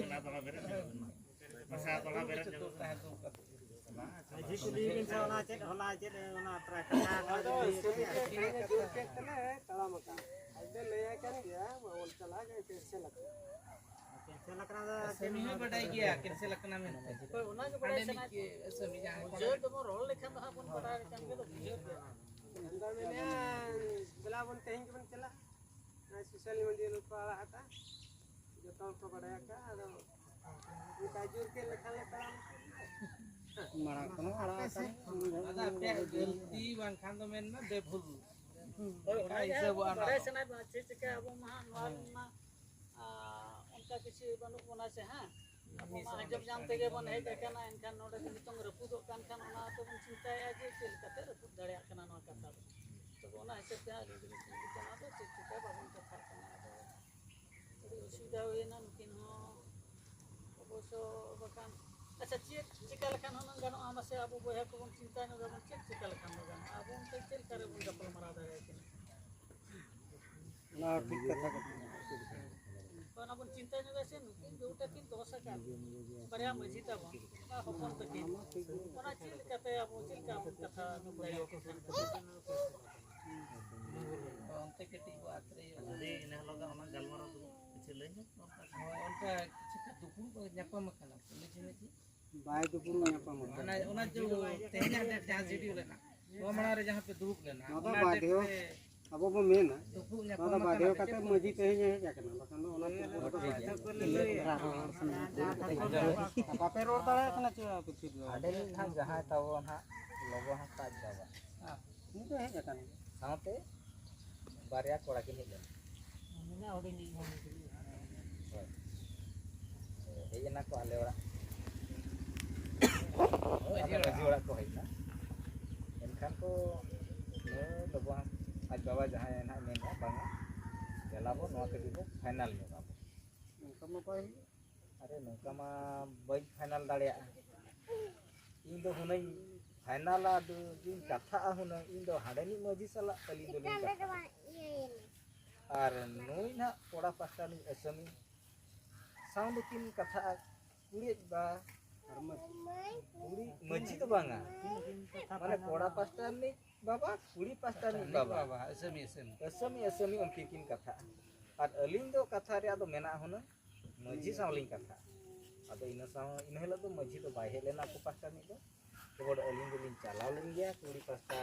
ᱢᱟᱹᱡᱷᱤ ᱠᱩᱞᱤ ᱵᱤᱱ ᱥᱮ ᱚᱱᱟ ᱪᱮᱫ ᱦᱚᱞᱟ ᱪᱮᱫ ᱚᱱᱟ ᱛᱟᱨᱟ ᱠᱟᱛᱷᱟ ᱚᱱᱟ ᱟᱫᱚ ᱫᱚ ᱥᱟᱹᱨᱤ ᱜᱮ ᱛᱮᱦᱮᱧ ᱡᱳᱨ ᱠᱮᱫ ᱛᱮᱞᱮ ᱛᱟᱲᱟᱢ ᱟᱠᱟᱫ᱾ ᱟᱡ ᱫᱚ ᱞᱟᱹᱭ ᱟᱭ ᱠᱟᱱ ᱜᱮᱭᱟ, ᱵᱟᱵᱚᱱ ᱪᱟᱞᱟᱜᱼᱟ, ᱠᱮᱱᱥᱮᱞ ᱟᱠᱟᱱᱟ᱾ ᱠᱮᱱᱥᱮᱞ ᱟᱠᱟᱱᱟ ᱫᱚ ᱥᱟᱹᱢᱤ ᱦᱚᱸ ᱵᱟᱰᱟᱭ ᱜᱮᱭᱟ, ᱠᱮᱱᱥᱮᱞ ᱟᱠᱟᱱᱟ ᱢᱮᱱᱛᱮ᱾ ᱦᱳᱭ, ᱚᱱᱟ ᱜᱮ ᱵᱟᱰᱟᱭ ᱦᱟᱸᱰᱮ ᱥᱟᱱᱟᱭᱮᱫ ᱢᱤᱫ ᱥᱟᱹᱢᱤ ᱡᱟᱦᱟᱸᱭ ᱵᱩᱡᱷᱟᱹᱣ ᱛᱮᱵᱚᱱ ᱨᱚᱲ ᱞᱮᱠᱷᱟᱱ ᱫᱚ ᱦᱟᱸᱜ ᱵᱚᱱ ᱵᱟᱰᱟᱭ ᱠᱟᱱ ᱜᱮ, ᱵᱩᱡᱷᱟᱹᱣ ᱜᱮᱭᱟ᱾ ᱟᱫᱚ ᱢᱮᱱᱮᱫᱼᱟ, ᱫᱮᱞᱟ ᱵᱚᱱ ᱛᱮᱦᱮᱧ ᱜᱮᱵᱚᱱ ᱪᱟᱞᱟᱜ᱾ ᱱᱚᱜᱼᱚᱭ ᱥᱩᱥᱟᱹᱞᱤ ᱢᱟᱹᱡᱷᱤ ᱵᱟᱠᱚ ᱟᱲᱟᱜ ᱟᱠᱟᱫ, ᱡᱚᱛᱚ ᱦᱚᱲ ᱠᱚ ᱵᱟᱰᱟᱭ ᱟᱠᱟᱫ᱾ ᱟᱫᱚ ᱚᱱᱠᱟ ᱡᱳᱨ ᱠᱮᱫ ᱞᱮᱠᱷᱟᱱ ᱞᱮ ᱛᱟᱲᱟᱢ᱾ ᱢᱟᱲᱟᱝ ᱠᱷᱚᱱ ᱦᱚᱸ ᱟᱲᱟᱜ ᱟᱠᱟᱫ᱾ ᱟᱫᱚ ᱟᱯᱮᱭᱟᱜ ᱜᱟᱹᱞᱛᱤ ᱵᱟᱝᱠᱷᱟᱱ ᱫᱚ ᱢᱮᱱ ᱢᱮ ᱵᱮᱵᱷᱩᱞ᱾ ᱦᱳᱭ, ᱚᱱᱟ ᱚᱱᱟ ᱜᱮ ᱦᱤᱥᱟᱹᱵᱚᱜᱼᱟ ᱚᱱᱟ ᱵᱟᱰᱟᱭ ᱫᱚ᱾ ᱥᱟᱱᱟᱭᱮᱫ ᱵᱚᱱᱟ, ᱪᱮᱫ ᱪᱤᱠᱟᱹ ᱟᱵᱚ ᱢᱟ ᱦᱟᱸᱜ ᱱᱚᱣᱟ ᱦᱳᱭ᱾ ᱨᱮᱱ ᱢᱟ, ᱟᱨ ᱚᱱᱠᱟ ᱠᱤᱪᱷᱩ ᱵᱟᱹᱱᱩᱜ ᱵᱚᱱᱟ ᱥᱮ ᱦᱟᱸᱜ᱾ ᱟᱵᱚ ᱢᱟ ᱟᱸᱡᱚᱢ ᱧᱟᱢ ᱛᱮᱜᱮ ᱵᱚᱱ ᱦᱮᱡ ᱟᱠᱟᱱᱟ, ᱮᱱᱠᱷᱟᱱ ᱱᱚᱰᱮ ᱫᱚ ᱱᱤᱛᱚᱝ ᱨᱟᱹᱯᱩᱫᱚᱜ ᱠᱟᱱ ᱠᱷᱟᱱ ᱚᱱᱟ ᱛᱮᱵᱚᱱ ᱪᱤᱱᱛᱟᱹᱭᱮᱫᱼᱟ ᱡᱮ ᱪᱮᱫ ᱞᱮᱠᱟᱛᱮ ᱨᱟᱹᱯᱩᱫ ᱫᱟᱲᱮᱭᱟᱜ ᱠᱟᱱᱟ ᱱᱚᱣᱟ ᱠᱟᱛᱷᱟ ᱫᱚ᱾ ᱛᱚᱵᱮ ᱚᱱᱟ ᱦᱤᱥᱟᱹᱵ ᱛᱮ ᱦᱟᱸᱜ ᱟᱹᱞᱤᱧ ᱫᱚᱞᱤᱧ ᱠᱩᱞᱤ ᱠᱟᱱᱟ, ᱟᱫᱚ ᱪᱮᱫ ᱪᱤᱠᱟᱹ ᱵᱟᱵᱚᱱ ᱠᱟᱛᱷᱟᱜ ᱠᱟᱱᱟ, ᱟᱫᱚ ᱟᱹᱰᱤ ᱚᱥᱩᱵᱤᱫᱷᱟ ᱦᱩᱭᱮᱱᱟ ᱱᱩᱠᱤᱱ ᱦᱚᱸ ᱚᱵᱚᱥᱥᱚ ᱵᱟᱠᱷᱟᱱ᱾ ᱟᱪᱪᱷᱟ, ᱪᱮᱫ ᱪᱤᱠᱟ ᱞᱮᱠᱷᱟᱱ ᱦᱩᱱᱟᱹᱝ ᱜᱟᱱᱚᱜᱼᱟ? ᱢᱟᱥᱮ ᱟᱵᱚ ᱵᱚᱭᱦᱟ ᱠᱚᱵᱚᱱ ᱪᱤᱱᱛᱟ ᱧᱚᱜ ᱟᱵᱚᱱ, ᱪᱮᱫ ᱪᱤᱠᱟ ᱞᱮᱠᱷᱟᱱ ᱫᱚ ᱜᱟᱱᱚᱜᱼᱟ? ᱟᱵᱚ ᱚᱱᱛᱮ ᱪᱮᱫ ᱞᱮᱠᱟ ᱨᱮᱵᱚᱱ ᱜᱟᱯᱟᱞ ᱢᱟᱨᱟᱣ ᱫᱟᱲᱮᱭᱟᱠᱤᱱᱟ? ᱚᱱᱟ ᱦᱚᱸ ᱴᱷᱤᱠ ᱠᱟᱛᱷᱟ ᱠᱟᱱᱟ᱾ ᱚᱱᱟ ᱵᱚᱱ ᱪᱤᱱᱛᱟ ᱧᱚᱜᱟ ᱥᱮ, ᱱᱩᱠᱤᱱ ᱡᱮᱴᱟ ᱠᱤᱱ ᱫᱚᱥ ᱟᱠᱟᱫ ᱵᱟᱨᱭᱟ ᱢᱟᱹᱡᱷᱤ ᱛᱟᱵᱚᱱ, ᱚᱱᱟ ᱦᱚᱯᱚᱱ ᱛᱟᱹᱠᱤᱱ, ᱚᱱᱟ ᱪᱮᱫ ᱞᱮᱠᱟᱛᱮ ᱟᱵᱚ ᱪᱮᱫ ᱞᱮᱠᱟ ᱵᱚᱱ ᱠᱟᱛᱷᱟ ᱧᱚᱜ ᱫᱟᱲᱮᱭᱟᱠᱚ ᱠᱟᱱ ᱛᱟᱵᱚᱱᱟ? ᱚᱱᱛᱮ ᱠᱟᱹᱴᱤᱡ ᱵᱚ ᱟᱛᱨᱮ ᱧᱚᱜᱟ᱾ ᱟᱹᱰᱤ ᱤᱱᱟᱹ ᱦᱤᱞᱳᱜ ᱫᱚ ᱚᱱᱟ ᱜᱟᱞᱢᱟᱨᱟᱣ ᱫᱚ ᱠᱤᱪᱷᱩ ᱞᱟᱹᱭ ᱧᱚᱜ ᱚᱱᱠᱟ᱾ ᱦᱳᱭ, ᱚᱱᱠᱟ ᱠᱤᱪᱷᱩ ᱫᱩᱯᱲᱩᱵ ᱧᱟᱯᱟᱢ ᱟᱠᱟᱱᱟ ᱠᱚ ᱢᱟᱹᱡᱷᱤ ᱢᱟᱹᱡᱷᱤ᱾ ᱵᱟᱭ ᱫᱩᱯᱲᱩᱵ ᱧᱟᱯᱟᱢ ᱟᱠᱟᱱᱟ᱾ ᱚᱱᱟ, ᱚᱱᱟ ᱡᱮ ᱛᱮᱦᱮᱧᱟᱜ date ᱡᱟᱦᱟᱸ schedule ᱨᱮᱱᱟᱜ, ᱱᱚᱣᱟ ᱢᱟᱲᱟᱝ ᱨᱮ ᱡᱟᱦᱟᱸ ᱯᱮ ᱫᱩᱲᱩᱵ ᱞᱮᱱᱟ, ᱱᱚᱣᱟ ᱫᱚ ᱚᱱᱟ date ᱵᱟᱫᱷᱮᱭᱚ, ᱯᱮ ᱟᱵᱚ ᱵᱚ ᱢᱮᱱᱟ, ᱫᱩᱯᱲᱩᱵ ᱱᱚᱣᱟ ᱧᱟᱯᱟᱢ ᱫᱚ ᱟᱠᱟᱱᱟ ᱵᱟᱫᱷᱮᱭᱚ ᱯᱮ ᱠᱟᱛᱮ ᱪᱮᱫ? ᱢᱟᱹᱡᱷᱤ ᱛᱮᱦᱮᱧ ᱮ ᱦᱮᱡ ᱟᱠᱟᱱᱟ, ᱵᱟᱠᱷᱟᱱ ᱫᱚ ᱚᱱᱟ ᱯᱩᱨᱵᱚ ᱨᱮᱫᱚ ᱵᱟᱭ ᱦᱮᱡ ᱟᱠᱟᱱᱟ᱾ ᱵᱟᱯᱮ ᱨᱚᱲ ᱫᱟᱲᱮᱭᱟᱜ ᱠᱟᱱᱟ ᱪᱮᱫ ᱟᱯᱮ ᱴᱷᱤᱠ ᱫᱚ? ᱦᱟᱸᱰᱮ ᱱᱤᱡ ᱱᱟᱦᱟᱜ ᱡᱟᱦᱟᱸᱭ ᱛᱟᱵᱚ ᱱᱟᱦᱟᱜ ᱞᱚᱵᱚ ᱦᱟᱸᱥᱫᱟ ᱟᱡ ᱵᱟᱵᱟ, ᱩᱱᱤ ᱫᱚ ᱦᱮᱡ ᱟᱠᱟᱱ ᱜᱮᱭᱟ᱾ ᱥᱟᱶᱛᱮ ᱵᱟᱨᱭᱟ ᱠᱚᱲᱟ ᱠᱤᱱ ᱦᱮᱡ ᱞᱮᱱᱟ᱾ ᱦᱳᱭ᱾ ᱦᱮᱡ ᱮᱱᱟ ᱠᱚ ᱟᱞᱮ ᱚᱲᱟᱜ᱾ ᱦᱳᱭ, ᱟᱞᱮ ᱢᱟᱹᱡᱷᱤ ᱚᱲᱟᱜ ᱠᱚ ᱦᱮᱡ ᱮᱱᱟ᱾ ᱮᱱᱠᱷᱟᱱ ᱠᱚ ᱱᱩᱭ ᱞᱚᱵᱚ ᱦᱟᱸᱥ-, ᱟᱡ ᱵᱟᱵᱟ ᱡᱟᱦᱟᱸᱭ ᱱᱟᱦᱟᱜ ᱢᱮᱱᱮᱫᱼᱟ, ᱵᱟᱝᱟ, ᱫᱮᱞᱟ ᱵᱚ ᱱᱚᱣᱟ ᱠᱟᱹᱴᱤᱡ ᱵᱚ final ᱧᱚᱜᱟ ᱵᱚ᱾ ᱚᱱᱠᱟ ᱢᱟ ᱵᱟᱭ ᱦᱩᱭᱩᱜᱼᱟ᱾ ᱟᱨᱮ, ᱱᱚᱝᱠᱟ ᱢᱟ ᱵᱟᱹᱧ final ᱫᱟᱲᱮᱭᱟᱜᱼᱟ᱾ ᱤᱧ ᱫᱚ ᱦᱩᱱᱟᱹᱝ finalᱟ, ᱫᱩᱧ ᱠᱟᱛᱷᱟᱜᱼᱟ ᱦᱩᱱᱟᱹᱝ, ᱤᱧ ᱫᱚ ᱦᱟᱸᱰᱮᱱᱤᱡ ᱢᱟᱹᱡᱷᱤ ᱥᱟᱞᱟᱜ ᱟᱹᱞᱤᱧ ᱫᱚᱞᱤᱧ ᱠᱟᱛᱷᱟᱜᱼᱟ᱾ ᱟᱨ ᱱᱩᱭ ᱱᱟᱦᱟᱜ ᱠᱚᱲᱟ ᱯᱟᱦᱴᱟ ᱨᱤᱱᱤᱡ ᱟᱹᱥᱟᱹᱢᱤ ᱥᱟᱶ ᱫᱚᱠᱤᱱ ᱠᱟᱛᱷᱟᱜᱼᱟ, ᱠᱩᱲᱤᱭᱟᱹᱡ ᱵᱟ ᱟᱨ ᱢᱟᱹᱡᱷᱤ᱾ ᱠᱩᱲᱤ, ᱢᱟᱹᱡᱷᱤ ᱫᱚ ᱵᱟᱝᱟ, ᱢᱟᱱᱮ ᱠᱚᱲᱟ ᱯᱟᱦᱴᱟ ᱨᱤᱱᱤᱡ ᱵᱟᱵᱟ, ᱠᱩᱲᱤ ᱯᱟᱦᱴᱟ ᱨᱤᱱᱤᱡ ᱵᱟᱵᱟ᱾ ᱵᱟᱵᱟ, ᱟᱹᱥᱟᱹᱢᱤ, ᱟᱹᱥᱟᱹᱢᱤ᱾ ᱟᱹᱥᱟᱹᱢᱤ, ᱟᱹᱥᱟᱹᱢᱤ ᱩᱱᱠᱤᱱ ᱠᱤᱱ ᱠᱟᱛᱷᱟᱜᱼᱟ᱾ ᱟᱨ ᱟᱹᱞᱤᱧ ᱫᱚ ᱠᱟᱛᱷᱟ ᱨᱮᱭᱟᱜ ᱫᱚ ᱢᱮᱱᱟᱜᱼᱟ ᱦᱩᱱᱟᱹᱝ, ᱢᱟᱹᱡᱷᱤ ᱥᱟᱶ ᱞᱤᱧ ᱠᱟᱛᱷᱟᱜᱼᱟ᱾ ᱟᱫᱚ ᱤᱱᱟᱹ ᱥᱟᱶ, ᱤᱱᱟᱹ ᱦᱤᱞᱳᱜ ᱫᱚ ᱢᱟᱹᱡᱷᱤ ᱫᱚ ᱵᱟᱭ ᱦᱮᱡ ᱞᱮᱱᱟ ᱟᱠᱚ ᱯᱟᱦᱴᱟ ᱨᱤᱱᱤᱡ ᱫᱚ᱾ ᱠᱮᱵᱚᱞ ᱟᱹᱞᱤᱧ ᱫᱚᱞᱤᱧ ᱪᱟᱞᱟᱣ ᱞᱮᱱ ᱜᱮᱭᱟ ᱠᱩᱲᱤ ᱯᱟᱦᱴᱟ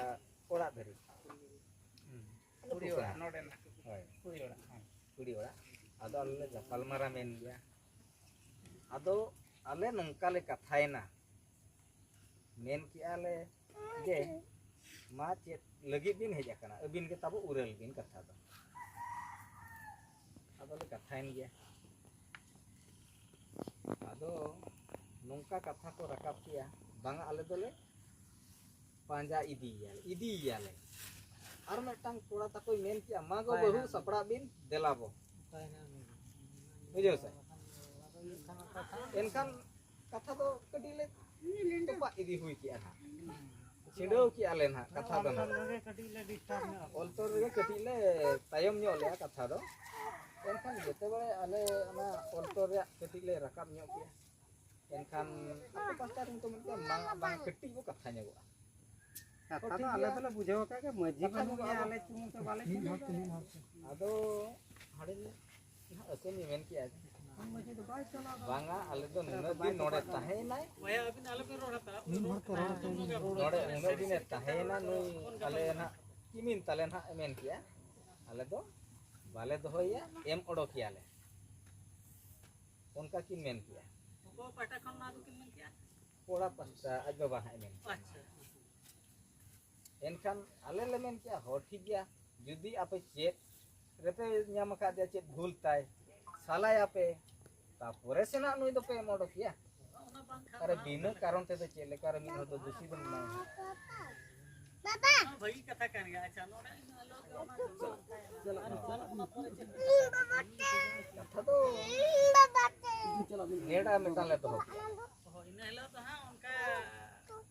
ᱚᱲᱟᱜ ᱫᱷᱟᱹᱨᱤᱡ᱾ ᱦᱩᱸ᱾ ᱠᱩᱲᱤ ᱚᱲᱟᱜ ᱱᱚᱰᱮᱱᱟᱜ᱾ ᱦᱳᱭ᱾ ᱠᱩᱲᱤ ᱚᱲᱟᱜ, ᱦᱮᱸ᱾ ᱠᱩᱲᱤ ᱚᱲᱟᱜ᱾ ᱟᱫᱚ ᱟᱞᱮ ᱞᱮ ᱜᱟᱯᱟᱞᱢᱟᱨᱟᱣ ᱮᱱ ᱜᱮᱭᱟ᱾ ᱟᱫᱚ ᱟᱞᱮ ᱱᱚᱝᱠᱟ ᱞᱮ ᱠᱟᱛᱷᱟᱭᱮᱱᱟ, ᱢᱮᱱ ᱠᱮᱜᱼᱟ ᱞᱮ ᱡᱮ, "ᱢᱟ ᱪᱮᱫ ᱞᱟᱹᱜᱤᱫ ᱵᱤᱱ ᱦᱮᱡ ᱟᱠᱟᱱᱟ? ᱟᱹᱵᱤᱱ ᱜᱮ ᱛᱟᱵᱚ ᱩᱨᱟᱹᱞ ᱵᱤᱱ ᱠᱟᱛᱷᱟ ᱫᱚ᱾" ᱟᱫᱚ ᱞᱮ ᱠᱟᱛᱷᱟᱭᱮᱱ ᱜᱮᱭᱟ᱾ ᱟᱫᱚ ᱱᱚᱝᱠᱟ ᱠᱟᱛᱷᱟ ᱠᱚ ᱨᱟᱠᱟᱵ ᱠᱮᱜᱼᱟ, ᱵᱟᱝᱟ ᱟᱞᱮ ᱫᱚᱞᱮ ᱯᱟᱸᱡᱟ ᱤᱫᱤᱭᱮᱭᱟᱞᱮ, ᱤᱫᱤᱭᱮᱭᱟᱞᱮ᱾ ᱟᱨ ᱢᱤᱫᱴᱟᱝ ᱠᱚᱲᱟ ᱛᱟᱠᱚᱭ ᱢᱮᱱ ᱠᱮᱜᱼᱟ, "ᱢᱟ ᱜᱚ ᱵᱟᱹᱦᱩ ᱥᱟᱯᱲᱟᱜ ᱵᱤᱱ, ᱫᱮᱞᱟ ᱵᱚ᱾" ᱵᱩᱡᱷᱟᱹᱣ ᱥᱮ? ᱮᱱᱠᱷᱟᱱ ᱠᱟᱛᱷᱟ ᱫᱚ ᱠᱟᱹᱴᱤᱡ ᱞᱮ ᱛᱚᱯᱟᱜ ᱤᱫᱤ ᱦᱩᱭ ᱠᱮᱜᱼᱟ ᱱᱟᱦᱟᱜ᱾ ᱪᱷᱤᱰᱟᱹᱣ ᱠᱮᱜᱼᱟ ᱞᱮ ᱱᱟᱦᱟᱜ ᱠᱟᱛᱷᱟ ᱫᱚ ᱱᱟᱦᱟᱜ᱾ ᱚᱞ ᱛᱚᱞ ᱨᱮᱜᱮ ᱠᱟᱹᱴᱤᱡ ᱞᱮ ᱛᱟᱭᱚᱢ ᱧᱚᱜ ᱞᱮᱜᱼᱟ ᱠᱟᱛᱷᱟ ᱫᱚ᱾ ᱮᱱᱠᱷᱟᱱ ᱡᱮᱛᱮ ᱵᱮᱲᱮ ᱟᱞᱮ ᱚᱱᱟ ᱚᱞ ᱛᱚᱞ ᱨᱮᱭᱟᱜ ᱠᱟᱹᱴᱤᱡ ᱞᱮ ᱨᱟᱠᱟᱵ ᱧᱚᱜ ᱠᱮᱜᱼᱟ, ᱮᱱᱠᱷᱟᱱ ᱟᱠᱚ ᱯᱟᱥᱴᱟ ᱨᱮᱱ ᱠᱚ ᱢᱮᱱ ᱠᱮᱜᱼᱟ, "ᱵᱟᱝ, ᱵᱟᱝ, ᱠᱟᱹᱴᱤᱡ ᱵᱚ ᱠᱟᱛᱷᱟ ᱧᱚᱜᱚᱜᱼᱟ᱾" ᱠᱟᱛᱷᱟ ᱫᱚ ᱟᱞᱮ ᱫᱚᱞᱮ ᱵᱩᱡᱷᱟᱹᱣ ᱟᱠᱟᱫ ᱜᱮ, ᱢᱟᱹᱡᱷᱤ ᱵᱟᱹᱱᱩᱜ ᱜᱮᱭᱟ, ᱟᱞᱮ ᱪᱩᱢᱩᱝ ᱛᱮ ᱵᱟᱞᱮ ᱪᱩᱢᱩᱝ ᱫᱟᱲᱮᱭᱟᱜᱼᱟ᱾ ᱟᱫᱚ ᱦᱟᱸᱰᱮ ᱟᱹᱠᱟᱹᱧ ᱢᱮᱱ ᱠᱮᱜᱼᱟ, ᱵᱟᱝᱟ, ᱟᱞᱮ ᱫᱚ ᱱᱩᱱᱟᱹᱜ ᱫᱤᱱ ᱱᱚᱰᱮ ᱛᱟᱦᱮᱸᱭᱮᱱᱟᱭ, ᱱᱚᱰᱮ ᱱᱩᱱᱟᱹᱜ ᱫᱤᱱᱮ ᱛᱟᱦᱮᱸᱭᱮᱱᱟ ᱱᱩᱭ, ᱟᱞᱮ ᱱᱟᱦᱟᱜ ᱠᱤᱢᱤᱱ ᱛᱟᱞᱮ ᱱᱟᱦᱟᱜ ᱮ ᱢᱮᱱ ᱠᱮᱜᱼᱟ, ᱟᱞᱮ ᱫᱚ ᱵᱟᱞᱮ ᱫᱚᱦᱚᱭᱮᱭᱟ, ᱮᱢ ᱚᱰᱚᱠᱮᱭᱟᱞᱮ, ᱚᱱᱠᱟ ᱠᱤᱱ ᱢᱮᱱ ᱠᱮᱜᱼᱟ᱾ ᱚᱠᱚᱭ ᱯᱟᱦᱴᱟ ᱠᱷᱚᱱ ᱱᱚᱣᱟ ᱫᱚᱠᱤᱱ ᱢᱮᱱ ᱠᱮᱜᱼᱟ? ᱠᱚᱲᱟ ᱯᱟᱥᱴᱟ, ᱟᱡ ᱵᱟᱵᱟ ᱦᱟᱸᱜ ᱮ ᱢᱮᱱ ᱠᱮᱜᱼᱟ᱾ ᱟᱪᱪᱷᱟ᱾ ᱮᱱᱠᱷᱟᱱ ᱟᱞᱮ ᱞᱮ ᱢᱮᱱ ᱠᱮᱜᱼᱟ, "ᱦᱚᱸ, ᱴᱷᱤᱠ ᱜᱮᱭᱟ, ᱡᱩᱫᱤ ᱟᱯᱮ ᱪᱮᱫ ᱨᱮᱯᱮ ᱧᱟᱢ ᱟᱠᱟᱫᱮᱭᱟ, ᱪᱮᱫ ᱵᱷᱩᱞ ᱛᱟᱭ, ᱥᱟᱞᱟᱭᱟᱯᱮ, ᱛᱟᱯᱚᱨᱮ ᱥᱮ ᱱᱟᱜ ᱱᱩᱭ ᱫᱚᱯᱮ ᱮᱢ ᱚᱰᱚᱠᱮᱭᱟ᱾ ᱟᱨ ᱵᱤᱱᱟᱹ ᱠᱟᱨᱚᱱ ᱛᱮᱫᱚ ᱪᱮᱫ ᱞᱮᱠᱟ ᱨᱮ ᱢᱤᱫ ᱦᱚᱲ ᱫᱚ ᱫᱩᱥᱤ ᱵᱚᱱ ᱮᱢᱟᱭᱟ?" ᱵᱷᱟᱹᱜᱤ ᱠᱟᱛᱷᱟ ᱠᱟᱱ ᱜᱮᱭᱟ᱾ ᱟᱪᱪᱷᱟ, ᱱᱚᱰᱮ ᱤᱧ ᱟᱞᱚ ᱜᱮ ᱚᱱᱟ ᱫᱚ ᱵᱟᱝ ᱛᱟᱦᱮᱱᱟ᱾ ᱟᱨ ᱚᱱᱟ ᱯᱚᱨᱮ ᱪᱮᱫ ᱠᱟᱛᱷᱟ ᱫᱚ ᱱᱮᱰᱟ ᱢᱤᱫᱴᱟᱝ ᱞᱮ ᱫᱚᱦᱚ ᱠᱮᱜᱼᱟ᱾ ᱦᱳᱭ, ᱤᱱᱟᱹ ᱦᱤᱞᱳᱜ ᱫᱚ ᱦᱟᱸᱜ ᱚᱱᱠᱟ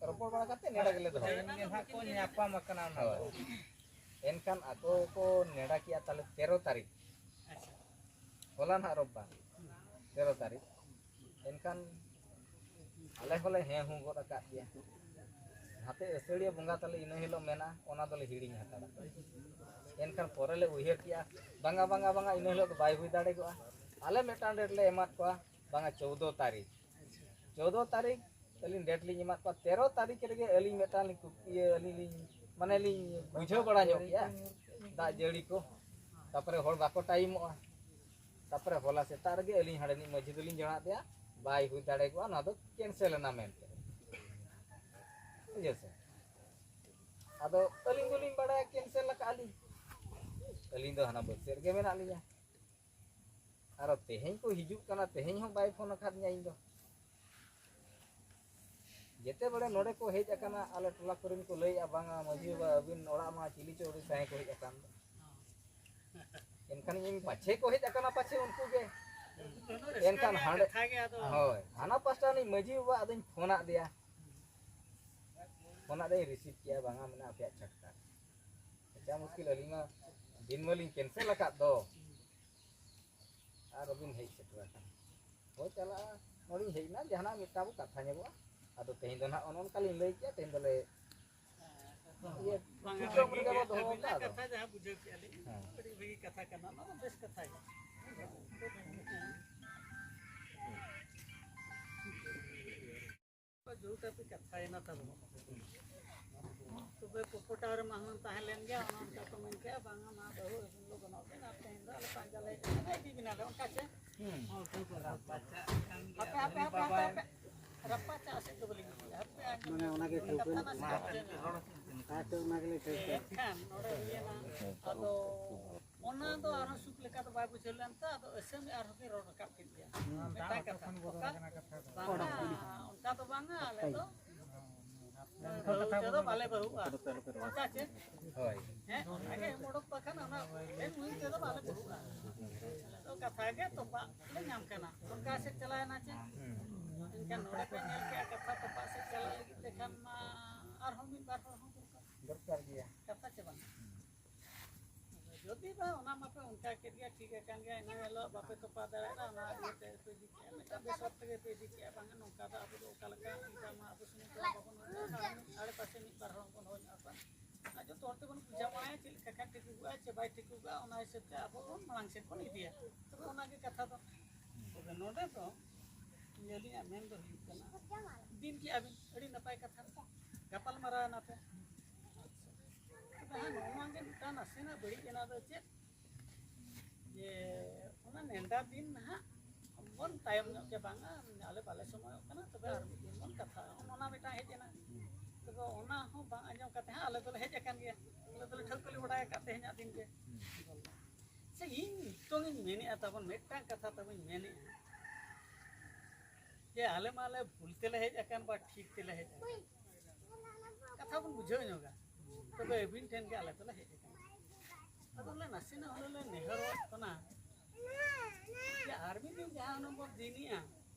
ᱨᱚᱯᱚᱲ ᱵᱟᱲᱟ ᱠᱟᱛᱮ ᱱᱮᱰᱟ ᱜᱮᱞᱮ ᱫᱚᱦᱚᱭᱟ᱾ ᱤᱧ ᱜᱮ ᱦᱟᱸᱜ ᱠᱚ ᱧᱟᱯᱟᱢ ᱟᱠᱟᱱᱟ ᱚᱱᱟ ᱫᱚ᱾ ᱦᱳᱭ᱾ ᱮᱱᱠᱷᱟᱱ ᱟᱠᱚ ᱠᱚ ᱱᱮᱰᱟ ᱠᱮᱜᱼᱟ ᱛᱟᱦᱞᱮ ᱛᱮᱨᱚ ᱛᱟᱹᱨᱤᱠᱷ᱾ ᱟᱪᱪᱷᱟ᱾ ᱦᱚᱞᱟ ᱱᱟᱦᱟᱜ ᱨᱳᱵᱵᱟᱨ, ᱛᱮᱨᱚ ᱛᱟᱹᱨᱤᱠᱷ᱾ ᱮᱱᱠᱷᱟᱱ ᱟᱞᱮ ᱦᱚᱸᱞᱮ ᱦᱮᱸ ᱦᱩᱸ ᱜᱚᱫ ᱟᱠᱟᱫ ᱜᱮᱭᱟ᱾ ᱱᱟᱛᱮ ᱟᱹᱥᱟᱹᱲᱤᱭᱟᱹ ᱵᱚᱸᱜᱟ ᱛᱟᱞᱮ ᱤᱱᱟᱹ ᱦᱤᱞᱳᱜ ᱢᱮᱱᱟᱜᱼᱟ, ᱚᱱᱟ ᱫᱚᱞᱮ ᱦᱤᱲᱤᱧ ᱦᱟᱛᱟᱲᱟ᱾ ᱮᱱᱠᱷᱟᱱ ᱯᱚᱨᱮ ᱞᱮ ᱩᱭᱦᱟᱹᱨ ᱠᱮᱜᱼᱟ, ᱵᱟᱝᱟ, ᱵᱟᱝᱟ, ᱵᱟᱝᱟ, ᱤᱱᱟᱹ ᱦᱤᱞᱳᱜ ᱫᱚ ᱵᱟᱭ ᱦᱩᱭ ᱫᱟᱲᱮ ᱠᱚᱜᱼᱟ᱾ ᱟᱞᱮ ᱢᱤᱫᱴᱟᱝ ᱰᱮᱴ ᱞᱮ ᱮᱢᱟᱫ ᱠᱚᱣᱟ, ᱵᱟᱝᱟ, ᱪᱳᱫᱽᱫᱳ ᱛᱟᱹᱨᱤᱠᱷ᱾ ᱪᱳᱫᱽᱫᱳ ᱛᱟᱹᱨᱤᱠᱷ ᱟᱹᱞᱤᱧ ᱰᱮᱴ ᱞᱤᱧ ᱮᱢᱟᱫ ᱠᱚᱣᱟ, ᱛᱮᱨᱚ ᱛᱟᱹᱨᱤᱠᱷ ᱨᱮᱜᱮ ᱟᱹᱞᱤᱧ ᱢᱤᱫᱴᱟᱝ ᱞᱤᱧ ᱠᱩ-, ᱤᱭᱟᱹ, ᱟᱹᱞᱤᱧ ᱞᱤᱧ ᱢᱟᱱᱮ ᱞᱤᱧ ᱵᱩᱡᱷᱟᱹᱣ ᱵᱟᱲᱟ ᱧᱚᱜ ᱠᱮᱜᱼᱟ, ᱫᱟᱜ ᱡᱟᱹᱲᱤ ᱠᱚ, ᱛᱟᱯᱚᱨᱮ ᱦᱚᱲ ᱵᱟᱠᱚ ᱴᱟᱭᱤᱢᱚᱜᱼᱟ᱾ ᱛᱟᱯᱚᱨᱮ ᱦᱚᱞᱟ ᱥᱮᱛᱟᱜ ᱨᱮᱜᱮ ᱟᱹᱞᱤᱧ ᱦᱟᱸᱰᱮᱱᱤᱡ ᱢᱟᱹᱡᱷᱤ ᱫᱚᱞᱤᱧ ᱡᱚᱱᱟᱣᱟᱫ ᱫᱮᱭᱟ, ᱵᱟᱭ ᱦᱩᱭ ᱫᱟᱲᱮ ᱠᱚᱜᱼᱟ, ᱱᱚᱣᱟ ᱫᱚ ᱠᱮᱱᱥᱮᱞ ᱮᱱᱟ ᱢᱮᱱᱛᱮ᱾ ᱵᱩᱡᱷᱟᱹᱣ ᱥᱮ? ᱟᱫᱚ ᱟᱹᱞᱤᱧ ᱫᱚᱞᱤᱧ ᱵᱟᱲᱟᱭᱟ ᱠᱮᱱᱥᱮᱞ ᱟᱠᱟᱫ ᱞᱤᱧ, ᱟᱹᱞᱤᱧ ᱫᱚ ᱦᱟᱱᱟ ᱵᱟᱹᱫᱽ ᱥᱮᱫ ᱨᱮᱜᱮ ᱢᱮᱱᱟᱜ ᱞᱤᱧᱟ᱾ ᱟᱨᱚ ᱛᱮᱦᱮᱧ ᱠᱚ ᱦᱤᱡᱩᱜ ᱠᱟᱱᱟ, ᱛᱮᱦᱮᱧ ᱦᱚᱸ ᱵᱟᱭ ᱯᱷᱳᱱ ᱟᱠᱟᱫᱤᱧᱟ ᱤᱧ ᱫᱚ᱾ ᱡᱮᱛᱮ ᱵᱮᱲᱮ ᱱᱚᱰᱮ ᱠᱚ ᱦᱮᱡ ᱟᱠᱟᱱᱟ, ᱟᱞᱮ ᱴᱚᱞᱟ ᱠᱚᱨᱮᱱ ᱠᱚ ᱞᱟᱹᱭᱮᱫᱼᱟ, "ᱵᱟᱝᱟ ᱢᱟᱹᱡᱷᱤ ᱵᱟᱵᱟ, ᱟᱹᱵᱤᱱ ᱚᱲᱟᱜ ᱢᱟ ᱪᱤᱞᱤ ᱪᱚ ᱟᱹᱰᱤ ᱥᱟᱸᱜᱮ ᱠᱚ ᱦᱮᱡ ᱟᱠᱟᱱ ᱫᱚ᱾" ᱮᱱᱠᱷᱟᱱ ᱤᱧ ᱯᱟᱪᱷᱮ ᱠᱚ ᱦᱮᱡ ᱟᱠᱟᱱᱟ, ᱯᱟᱪᱷᱮ ᱩᱱᱠᱩ ᱜᱮ᱾ ᱮᱱᱠᱷᱟᱱ ᱦᱟᱸᱰᱮ, ᱦᱳᱭ, ᱦᱟᱱᱟ ᱯᱟᱥᱴᱟ ᱨᱤᱱᱤᱡ ᱢᱟᱹᱡᱷᱤ ᱵᱟᱵᱟ ᱟᱫᱚᱧ ᱯᱷᱳᱱᱟᱫ ᱫᱮᱭᱟ, ᱯᱷᱳᱱᱟᱫ ᱫᱮᱭᱟᱧ ᱨᱤᱥᱤᱵᱷ ᱠᱮᱜᱼᱟ, "ᱵᱟᱝᱟ ᱢᱮᱱᱟᱜᱼᱟ ᱟᱯᱮᱭᱟᱜ ᱪᱷᱟᱴᱠᱟ ᱨᱮ᱾ ᱟᱪᱪᱷᱟ, ᱢᱩᱥᱠᱤᱞ, ᱟᱹᱞᱤᱧ ᱢᱟ ᱫᱤᱱ ᱢᱟᱞᱤᱧ ᱠᱮᱱᱥᱮᱞ ᱟᱠᱟᱫ ᱫᱚ, ᱟᱨ ᱟᱹᱵᱤᱱ ᱦᱮᱡ ᱥᱮᱴᱮᱨ ᱟᱠᱟᱱᱟ, ᱦᱳᱭ ᱪᱟᱞᱟᱜᱼᱟ, ᱱᱚᱰᱮᱧ ᱦᱮᱡ ᱮᱱᱟ, ᱡᱟᱦᱟᱱᱟᱜ ᱢᱤᱫᱴᱟᱝ ᱵᱚ ᱠᱟᱛᱷᱟ ᱧᱚᱜᱚᱜᱼᱟ᱾" ᱟᱫᱚ ᱛᱮᱦᱮᱧ ᱫᱚ ᱱᱟᱦᱟᱜ ᱚᱱᱮ ᱚᱱᱠᱟ ᱞᱤᱧ ᱞᱟᱹᱭ ᱠᱮᱜᱼᱟ, ᱛᱮᱦᱮᱧ ᱫᱚᱞᱮ ᱤᱭᱟᱹ ᱵᱟᱝᱟ, ᱛᱷᱩᱠᱟᱹᱢ ᱵᱷᱟᱹᱜᱤ ᱨᱮᱜᱮ ᱵᱚ ᱜᱮ᱾ ᱫᱚᱦᱚ ᱟᱹᱵᱤᱱᱟᱜ ᱠᱟᱜᱼᱟ ᱫᱚ᱾ ᱠᱟᱛᱷᱟ ᱡᱟᱦᱟᱸ ᱵᱩᱡᱷᱟᱹᱣ ᱠᱮᱜᱼᱟ ᱞᱤᱧ, ᱦᱮᱸ᱾ ᱟᱹᱰᱤ ᱵᱷᱟᱹᱜᱤ ᱠᱟᱛᱷᱟ ᱠᱟᱱᱟ, ᱚᱱᱟ ᱫᱚ ᱵᱮᱥ ᱠᱟᱛᱷᱟ ᱜᱮ᱾ ᱡᱩᱛ ᱟᱯᱮ ᱠᱟᱛᱷᱟᱭᱮᱱᱟ ᱛᱟᱵᱚᱱ᱾ ᱛᱚᱵᱮ ᱯᱚᱯᱚᱴᱟᱣ ᱨᱮ ᱢᱟᱦᱟᱱ ᱛᱟᱦᱮᱸ ᱞᱮᱱ ᱜᱮᱭᱟ, ᱚᱱᱟ ᱚᱱᱠᱟ ᱠᱚ ᱢᱮᱱ ᱠᱮᱜᱼᱟ, "ᱵᱟᱝᱟ, ᱢᱟ ᱵᱟᱹᱦᱩ ᱟᱹᱜᱩ ᱫᱚ ᱜᱟᱱᱚᱜ ᱜᱮ, ᱟᱨ ᱛᱮᱦᱮᱧ ᱫᱚ ᱟᱞᱮ ᱯᱟᱸᱡᱟ ᱞᱮ ᱦᱮᱡ ᱟᱠᱟᱱᱟ, ᱤᱫᱤ ᱵᱮᱱᱟᱞᱮ", ᱚᱱᱠᱟ ᱪᱮ? ᱦᱩᱸ᱾ ᱦᱟᱯᱮ, ᱦᱟᱯᱮ, ᱦᱟᱯᱮ, ᱦᱟᱯᱮ᱾ ᱨᱟᱯᱟᱪᱟᱜ ᱥᱮᱫ ᱫᱚ ᱵᱟᱹᱞᱤᱧ ᱤᱫᱤᱭᱟ᱾ ᱦᱟᱯᱮ, ᱟᱸᱡᱚᱢ ᱢᱟᱱᱮ ᱚᱱᱟᱜᱮ ᱴᱷᱟᱹᱣᱠᱟᱹ ᱠᱟᱛᱷᱟ ᱱᱟᱥᱮ ᱢᱟ᱾ ᱟᱸᱡᱚᱢ ᱧᱚᱜ᱾ ᱦᱮᱸ, ᱛᱚ, ᱚᱱᱟ ᱜᱮᱞᱮ ᱴᱷᱟᱹᱣᱠᱟᱹ᱾ ᱮᱱᱠᱷᱟᱱ ᱱᱚᱰᱮ ᱦᱩᱭᱮᱱᱟ, ᱟᱫᱚ ᱚᱱᱟ ᱫᱚ ᱟᱨᱦᱚᱸ ᱥᱩᱠ ᱞᱮᱠᱟ ᱫᱚ ᱵᱟᱭ ᱵᱩᱡᱷᱟᱹᱣ ᱞᱮᱱ ᱛᱮ, ᱟᱫᱚ ᱟᱹᱥᱟᱹᱢᱤ ᱟᱨᱦᱚᱸ ᱠᱤᱱ ᱨᱚᱲ ᱨᱟᱠᱟᱵ ᱠᱮᱫ ᱜᱮᱭᱟ᱾ ᱦᱩᱸ, ᱢᱤᱫᱴᱟᱝ ᱫᱟᱜ ᱠᱟᱛᱷᱟ, ᱛᱚᱠᱷᱚᱱ ᱵᱚᱫᱚᱞ ᱚᱠᱟ ᱟᱠᱟᱱᱟ ᱠᱟᱛᱷᱟ ᱫᱚ᱾ ᱵᱟᱝᱟ, ᱚᱱᱠᱟ ᱫᱚ ᱵᱟᱝᱟ, ᱟᱞᱮ ᱫᱚ ᱚᱱᱠᱟ ᱵᱟᱹᱦᱩ ᱠᱟᱛᱷᱟ ᱛᱮᱫᱚ ᱵᱚᱫᱚᱞ ᱵᱟᱞᱮ ᱟᱠᱟᱱᱟ᱾ ᱵᱟᱹᱦᱩᱜᱼᱟ᱾ ᱚᱱᱠᱟ ᱪᱮ? ᱦᱳᱭ᱾ ᱦᱮᱸ, ᱚᱱᱠᱟ ᱜᱮ ᱮᱢ ᱚᱰᱚᱠ ᱵᱟᱠᱷᱟᱱ ᱚᱱᱟ ᱮᱢ ᱦᱩᱭ ᱛᱮᱫᱚ ᱵᱟᱞᱮ ᱵᱟᱹᱦᱩᱜᱼᱟ᱾ ᱟᱫᱚ ᱠᱟᱛᱷᱟ ᱜᱮ ᱛᱚᱯᱟᱜ ᱞᱮ ᱧᱟᱢ ᱠᱟᱱᱟ᱾ ᱚᱱᱠᱟ ᱥᱮᱫ ᱪᱟᱞᱟᱣᱮᱱᱟ ᱪᱮ? ᱦᱩᱸ᱾ ᱮᱱᱠᱷᱟᱱ ᱱᱚᱰᱮ ᱯᱮ ᱧᱮᱞ ᱠᱮᱜᱼᱟ, ᱠᱟᱛᱷᱟ ᱛᱚᱯᱟᱜ ᱥᱮᱫ ᱪᱟᱞᱟᱜ ᱞᱟᱹᱜᱤᱫ ᱛᱮ ᱠᱷᱟᱱ ᱢᱟ ᱟᱨᱦᱚᱸ ᱢᱤᱫ ᱵᱟᱨ ᱦᱚᱲ ᱦᱚᱸ ᱫᱚᱨᱠᱟᱨ᱾ ᱫᱚᱨᱠᱟᱨ ᱜᱮᱭᱟ᱾ ᱠᱟᱛᱷᱟ ᱪᱮ ᱵᱟᱝ? ᱦᱩᱸ᱾ ᱡᱩᱫᱤ ᱵᱟ ᱚᱱᱟ ᱢᱟᱯᱮ ᱚᱱᱠᱟ ᱠᱮᱫ ᱜᱮᱭᱟ, ᱴᱷᱤᱠ ᱟᱠᱟᱱ ᱜᱮᱭᱟ, ᱤᱱᱟᱹ ᱦᱤᱞᱳᱜ ᱵᱟᱯᱮ ᱛᱚᱯᱟ ᱫᱟᱲᱮᱭᱟᱜᱼᱟ, ᱚᱱᱟ ᱤᱭᱟᱹᱛᱮ ᱯᱮ ᱤᱫᱤ ᱠᱮᱜᱼᱟ, ᱢᱤᱫᱴᱟᱝ ᱵᱮᱥ ᱦᱚᱲ ᱛᱮᱜᱮ ᱯᱮ ᱤᱫᱤ ᱠᱮᱜᱼᱟ, ᱵᱟᱝᱟ ᱱᱚᱝᱠᱟ ᱫᱚ ᱟᱵᱚ ᱫᱚ ᱚᱠᱟ ᱞᱮᱠᱟ, ᱚᱱᱠᱟ ᱢᱟ ᱟᱵᱚ ᱥᱩᱢᱩᱝ ᱫᱚ ᱵᱟᱵᱚᱱ ᱦᱩᱭ ᱫᱟᱲᱮᱭᱟᱜᱼᱟ, ᱟᱲᱮ ᱯᱟᱥᱮ ᱢᱤᱫ ᱵᱟᱨ ᱦᱚᱲ ᱵᱚᱱ ᱦᱚᱦᱚ ᱧᱚᱜ ᱟᱠᱚᱣᱟ᱾ ᱟᱨ ᱡᱚᱛᱚ ᱦᱚᱲ ᱛᱮᱵᱚᱱ ᱵᱩᱡᱷᱟᱹᱣ ᱵᱟᱲᱟᱭᱟ, ᱪᱮᱫ ᱞᱮᱠᱟ ᱠᱷᱟᱱ ᱴᱷᱤᱠᱚᱜᱼᱟ ᱪᱮ ᱵᱟᱭ ᱴᱷᱤᱠᱚᱜᱼᱟ, ᱚᱱᱟ ᱦᱤᱥᱟᱹᱵ ᱛᱮ ᱟᱵᱚ ᱵᱚᱱ ᱢᱟᱲᱟᱝ ᱥᱮᱫ ᱵᱚᱱ ᱤᱫᱤᱭᱟ᱾ ᱛᱚᱵᱮ ᱚᱱᱟᱜᱮ ᱠᱟᱛᱷᱟ ᱫᱚ᱾ ᱛᱚᱵᱮ ᱱᱚᱰᱮ ᱫᱚ ᱤᱧ ᱟᱹᱞᱤᱧᱟᱜ ᱢᱮᱱ ᱫᱚ ᱦᱩᱭᱩᱜ ᱠᱟᱱᱟ, ᱫᱤᱱ ᱠᱮᱜᱼᱟ ᱵᱤᱱ, ᱟᱹᱰᱤ ᱱᱟᱯᱟᱭ ᱠᱟᱛᱷᱟ, ᱜᱟᱯᱟᱞ ᱢᱟᱨᱟᱣ ᱮᱱᱟ ᱯᱮ᱾ ᱟᱪᱪᱷᱟ, ᱦᱮᱸ, ᱱᱚᱜᱼᱚ ᱱᱚᱣᱟ ᱜᱮ ᱢᱤᱫᱴᱟᱝ ᱱᱟᱥᱮᱱᱟᱜ ᱵᱟᱹᱲᱤᱡ ᱮᱱᱟ ᱫᱚ ᱪᱮᱫ, ᱡᱮ ᱚᱱᱟ ᱱᱮᱰᱟ ᱫᱤᱱ ᱱᱟᱦᱟᱜ ᱵᱚᱱ ᱛᱟᱭᱚᱢ ᱧᱚᱜ ᱜᱮ, ᱵᱟᱝᱟ ᱟᱞᱮ ᱵᱟᱞᱮ ᱥᱚᱢᱚᱭᱚᱜ ᱠᱟᱱᱟ, ᱛᱚᱵᱮ ᱟᱨ ᱢᱤᱫ ᱫᱤᱱ ᱵᱚᱱ ᱠᱟᱛᱷᱟᱜᱼᱟ, ᱚᱱᱟ ᱢᱤᱫᱴᱟᱝ ᱦᱮᱡ ᱮᱱᱟ᱾ ᱛᱚᱵᱮ ᱚᱱᱟ ᱦᱚᱸ ᱵᱟᱝ ᱟᱸᱡᱚᱢ ᱠᱟᱛᱮ ᱦᱟᱸᱜ ᱟᱞᱮ ᱫᱚᱞᱮ ᱦᱮᱡ ᱟᱠᱟᱱ ᱜᱮᱭᱟ, ᱟᱞᱮ ᱫᱚᱞᱮ ᱴᱷᱟᱹᱣᱠᱟᱹ ᱞᱮ ᱵᱟᱲᱟᱭ ᱟᱠᱟᱫ ᱛᱮᱦᱮᱧᱟᱜ ᱫᱤᱱ ᱜᱮ᱾ ᱥᱮ ᱤᱧ ᱱᱤᱛᱚᱝ ᱤᱧ ᱢᱮᱱᱮᱫᱼᱟ, ᱛᱟᱵᱚᱱ ᱢᱤᱫᱴᱟᱝ ᱠᱟᱛᱷᱟ ᱛᱟᱵᱚᱧ ᱢᱮᱱᱮᱫᱼᱟ, ᱡᱮ ᱟᱞᱮ ᱢᱟ ᱟᱞᱮ ᱵᱷᱩᱞ ᱛᱮᱞᱮ ᱦᱮᱡ ᱟᱠᱟᱱ ᱵᱟ ᱴᱷᱤᱠ ᱛᱮᱞᱮ ᱦᱮᱡ ᱟᱠᱟᱱ, ᱠᱟᱛᱷᱟ ᱵᱚᱱ ᱵᱩᱡᱷᱟᱹᱣ ᱧᱚᱜᱟ᱾ ᱛᱚᱵᱮ ᱟᱹᱵᱤᱱ ᱴᱷᱮᱱ ᱜᱮ ᱟᱞᱮ ᱫᱚᱞᱮ ᱦᱮᱡ ᱟᱠᱟᱱᱟ᱾ ᱟᱫᱚ ᱞᱮ ᱱᱟᱥᱮᱱᱟᱜ ᱦᱩᱱᱟᱹᱝ ᱞᱮ ᱱᱮᱦᱚᱨᱚᱜ ᱠᱟᱱᱟ ᱡᱮ ᱟᱨ ᱢᱤᱫ ᱫᱤᱱ ᱡᱟᱦᱟᱸ ᱦᱩᱱᱟᱹᱝ ᱵᱚᱱ ᱫᱤᱱᱮᱜᱼᱟ,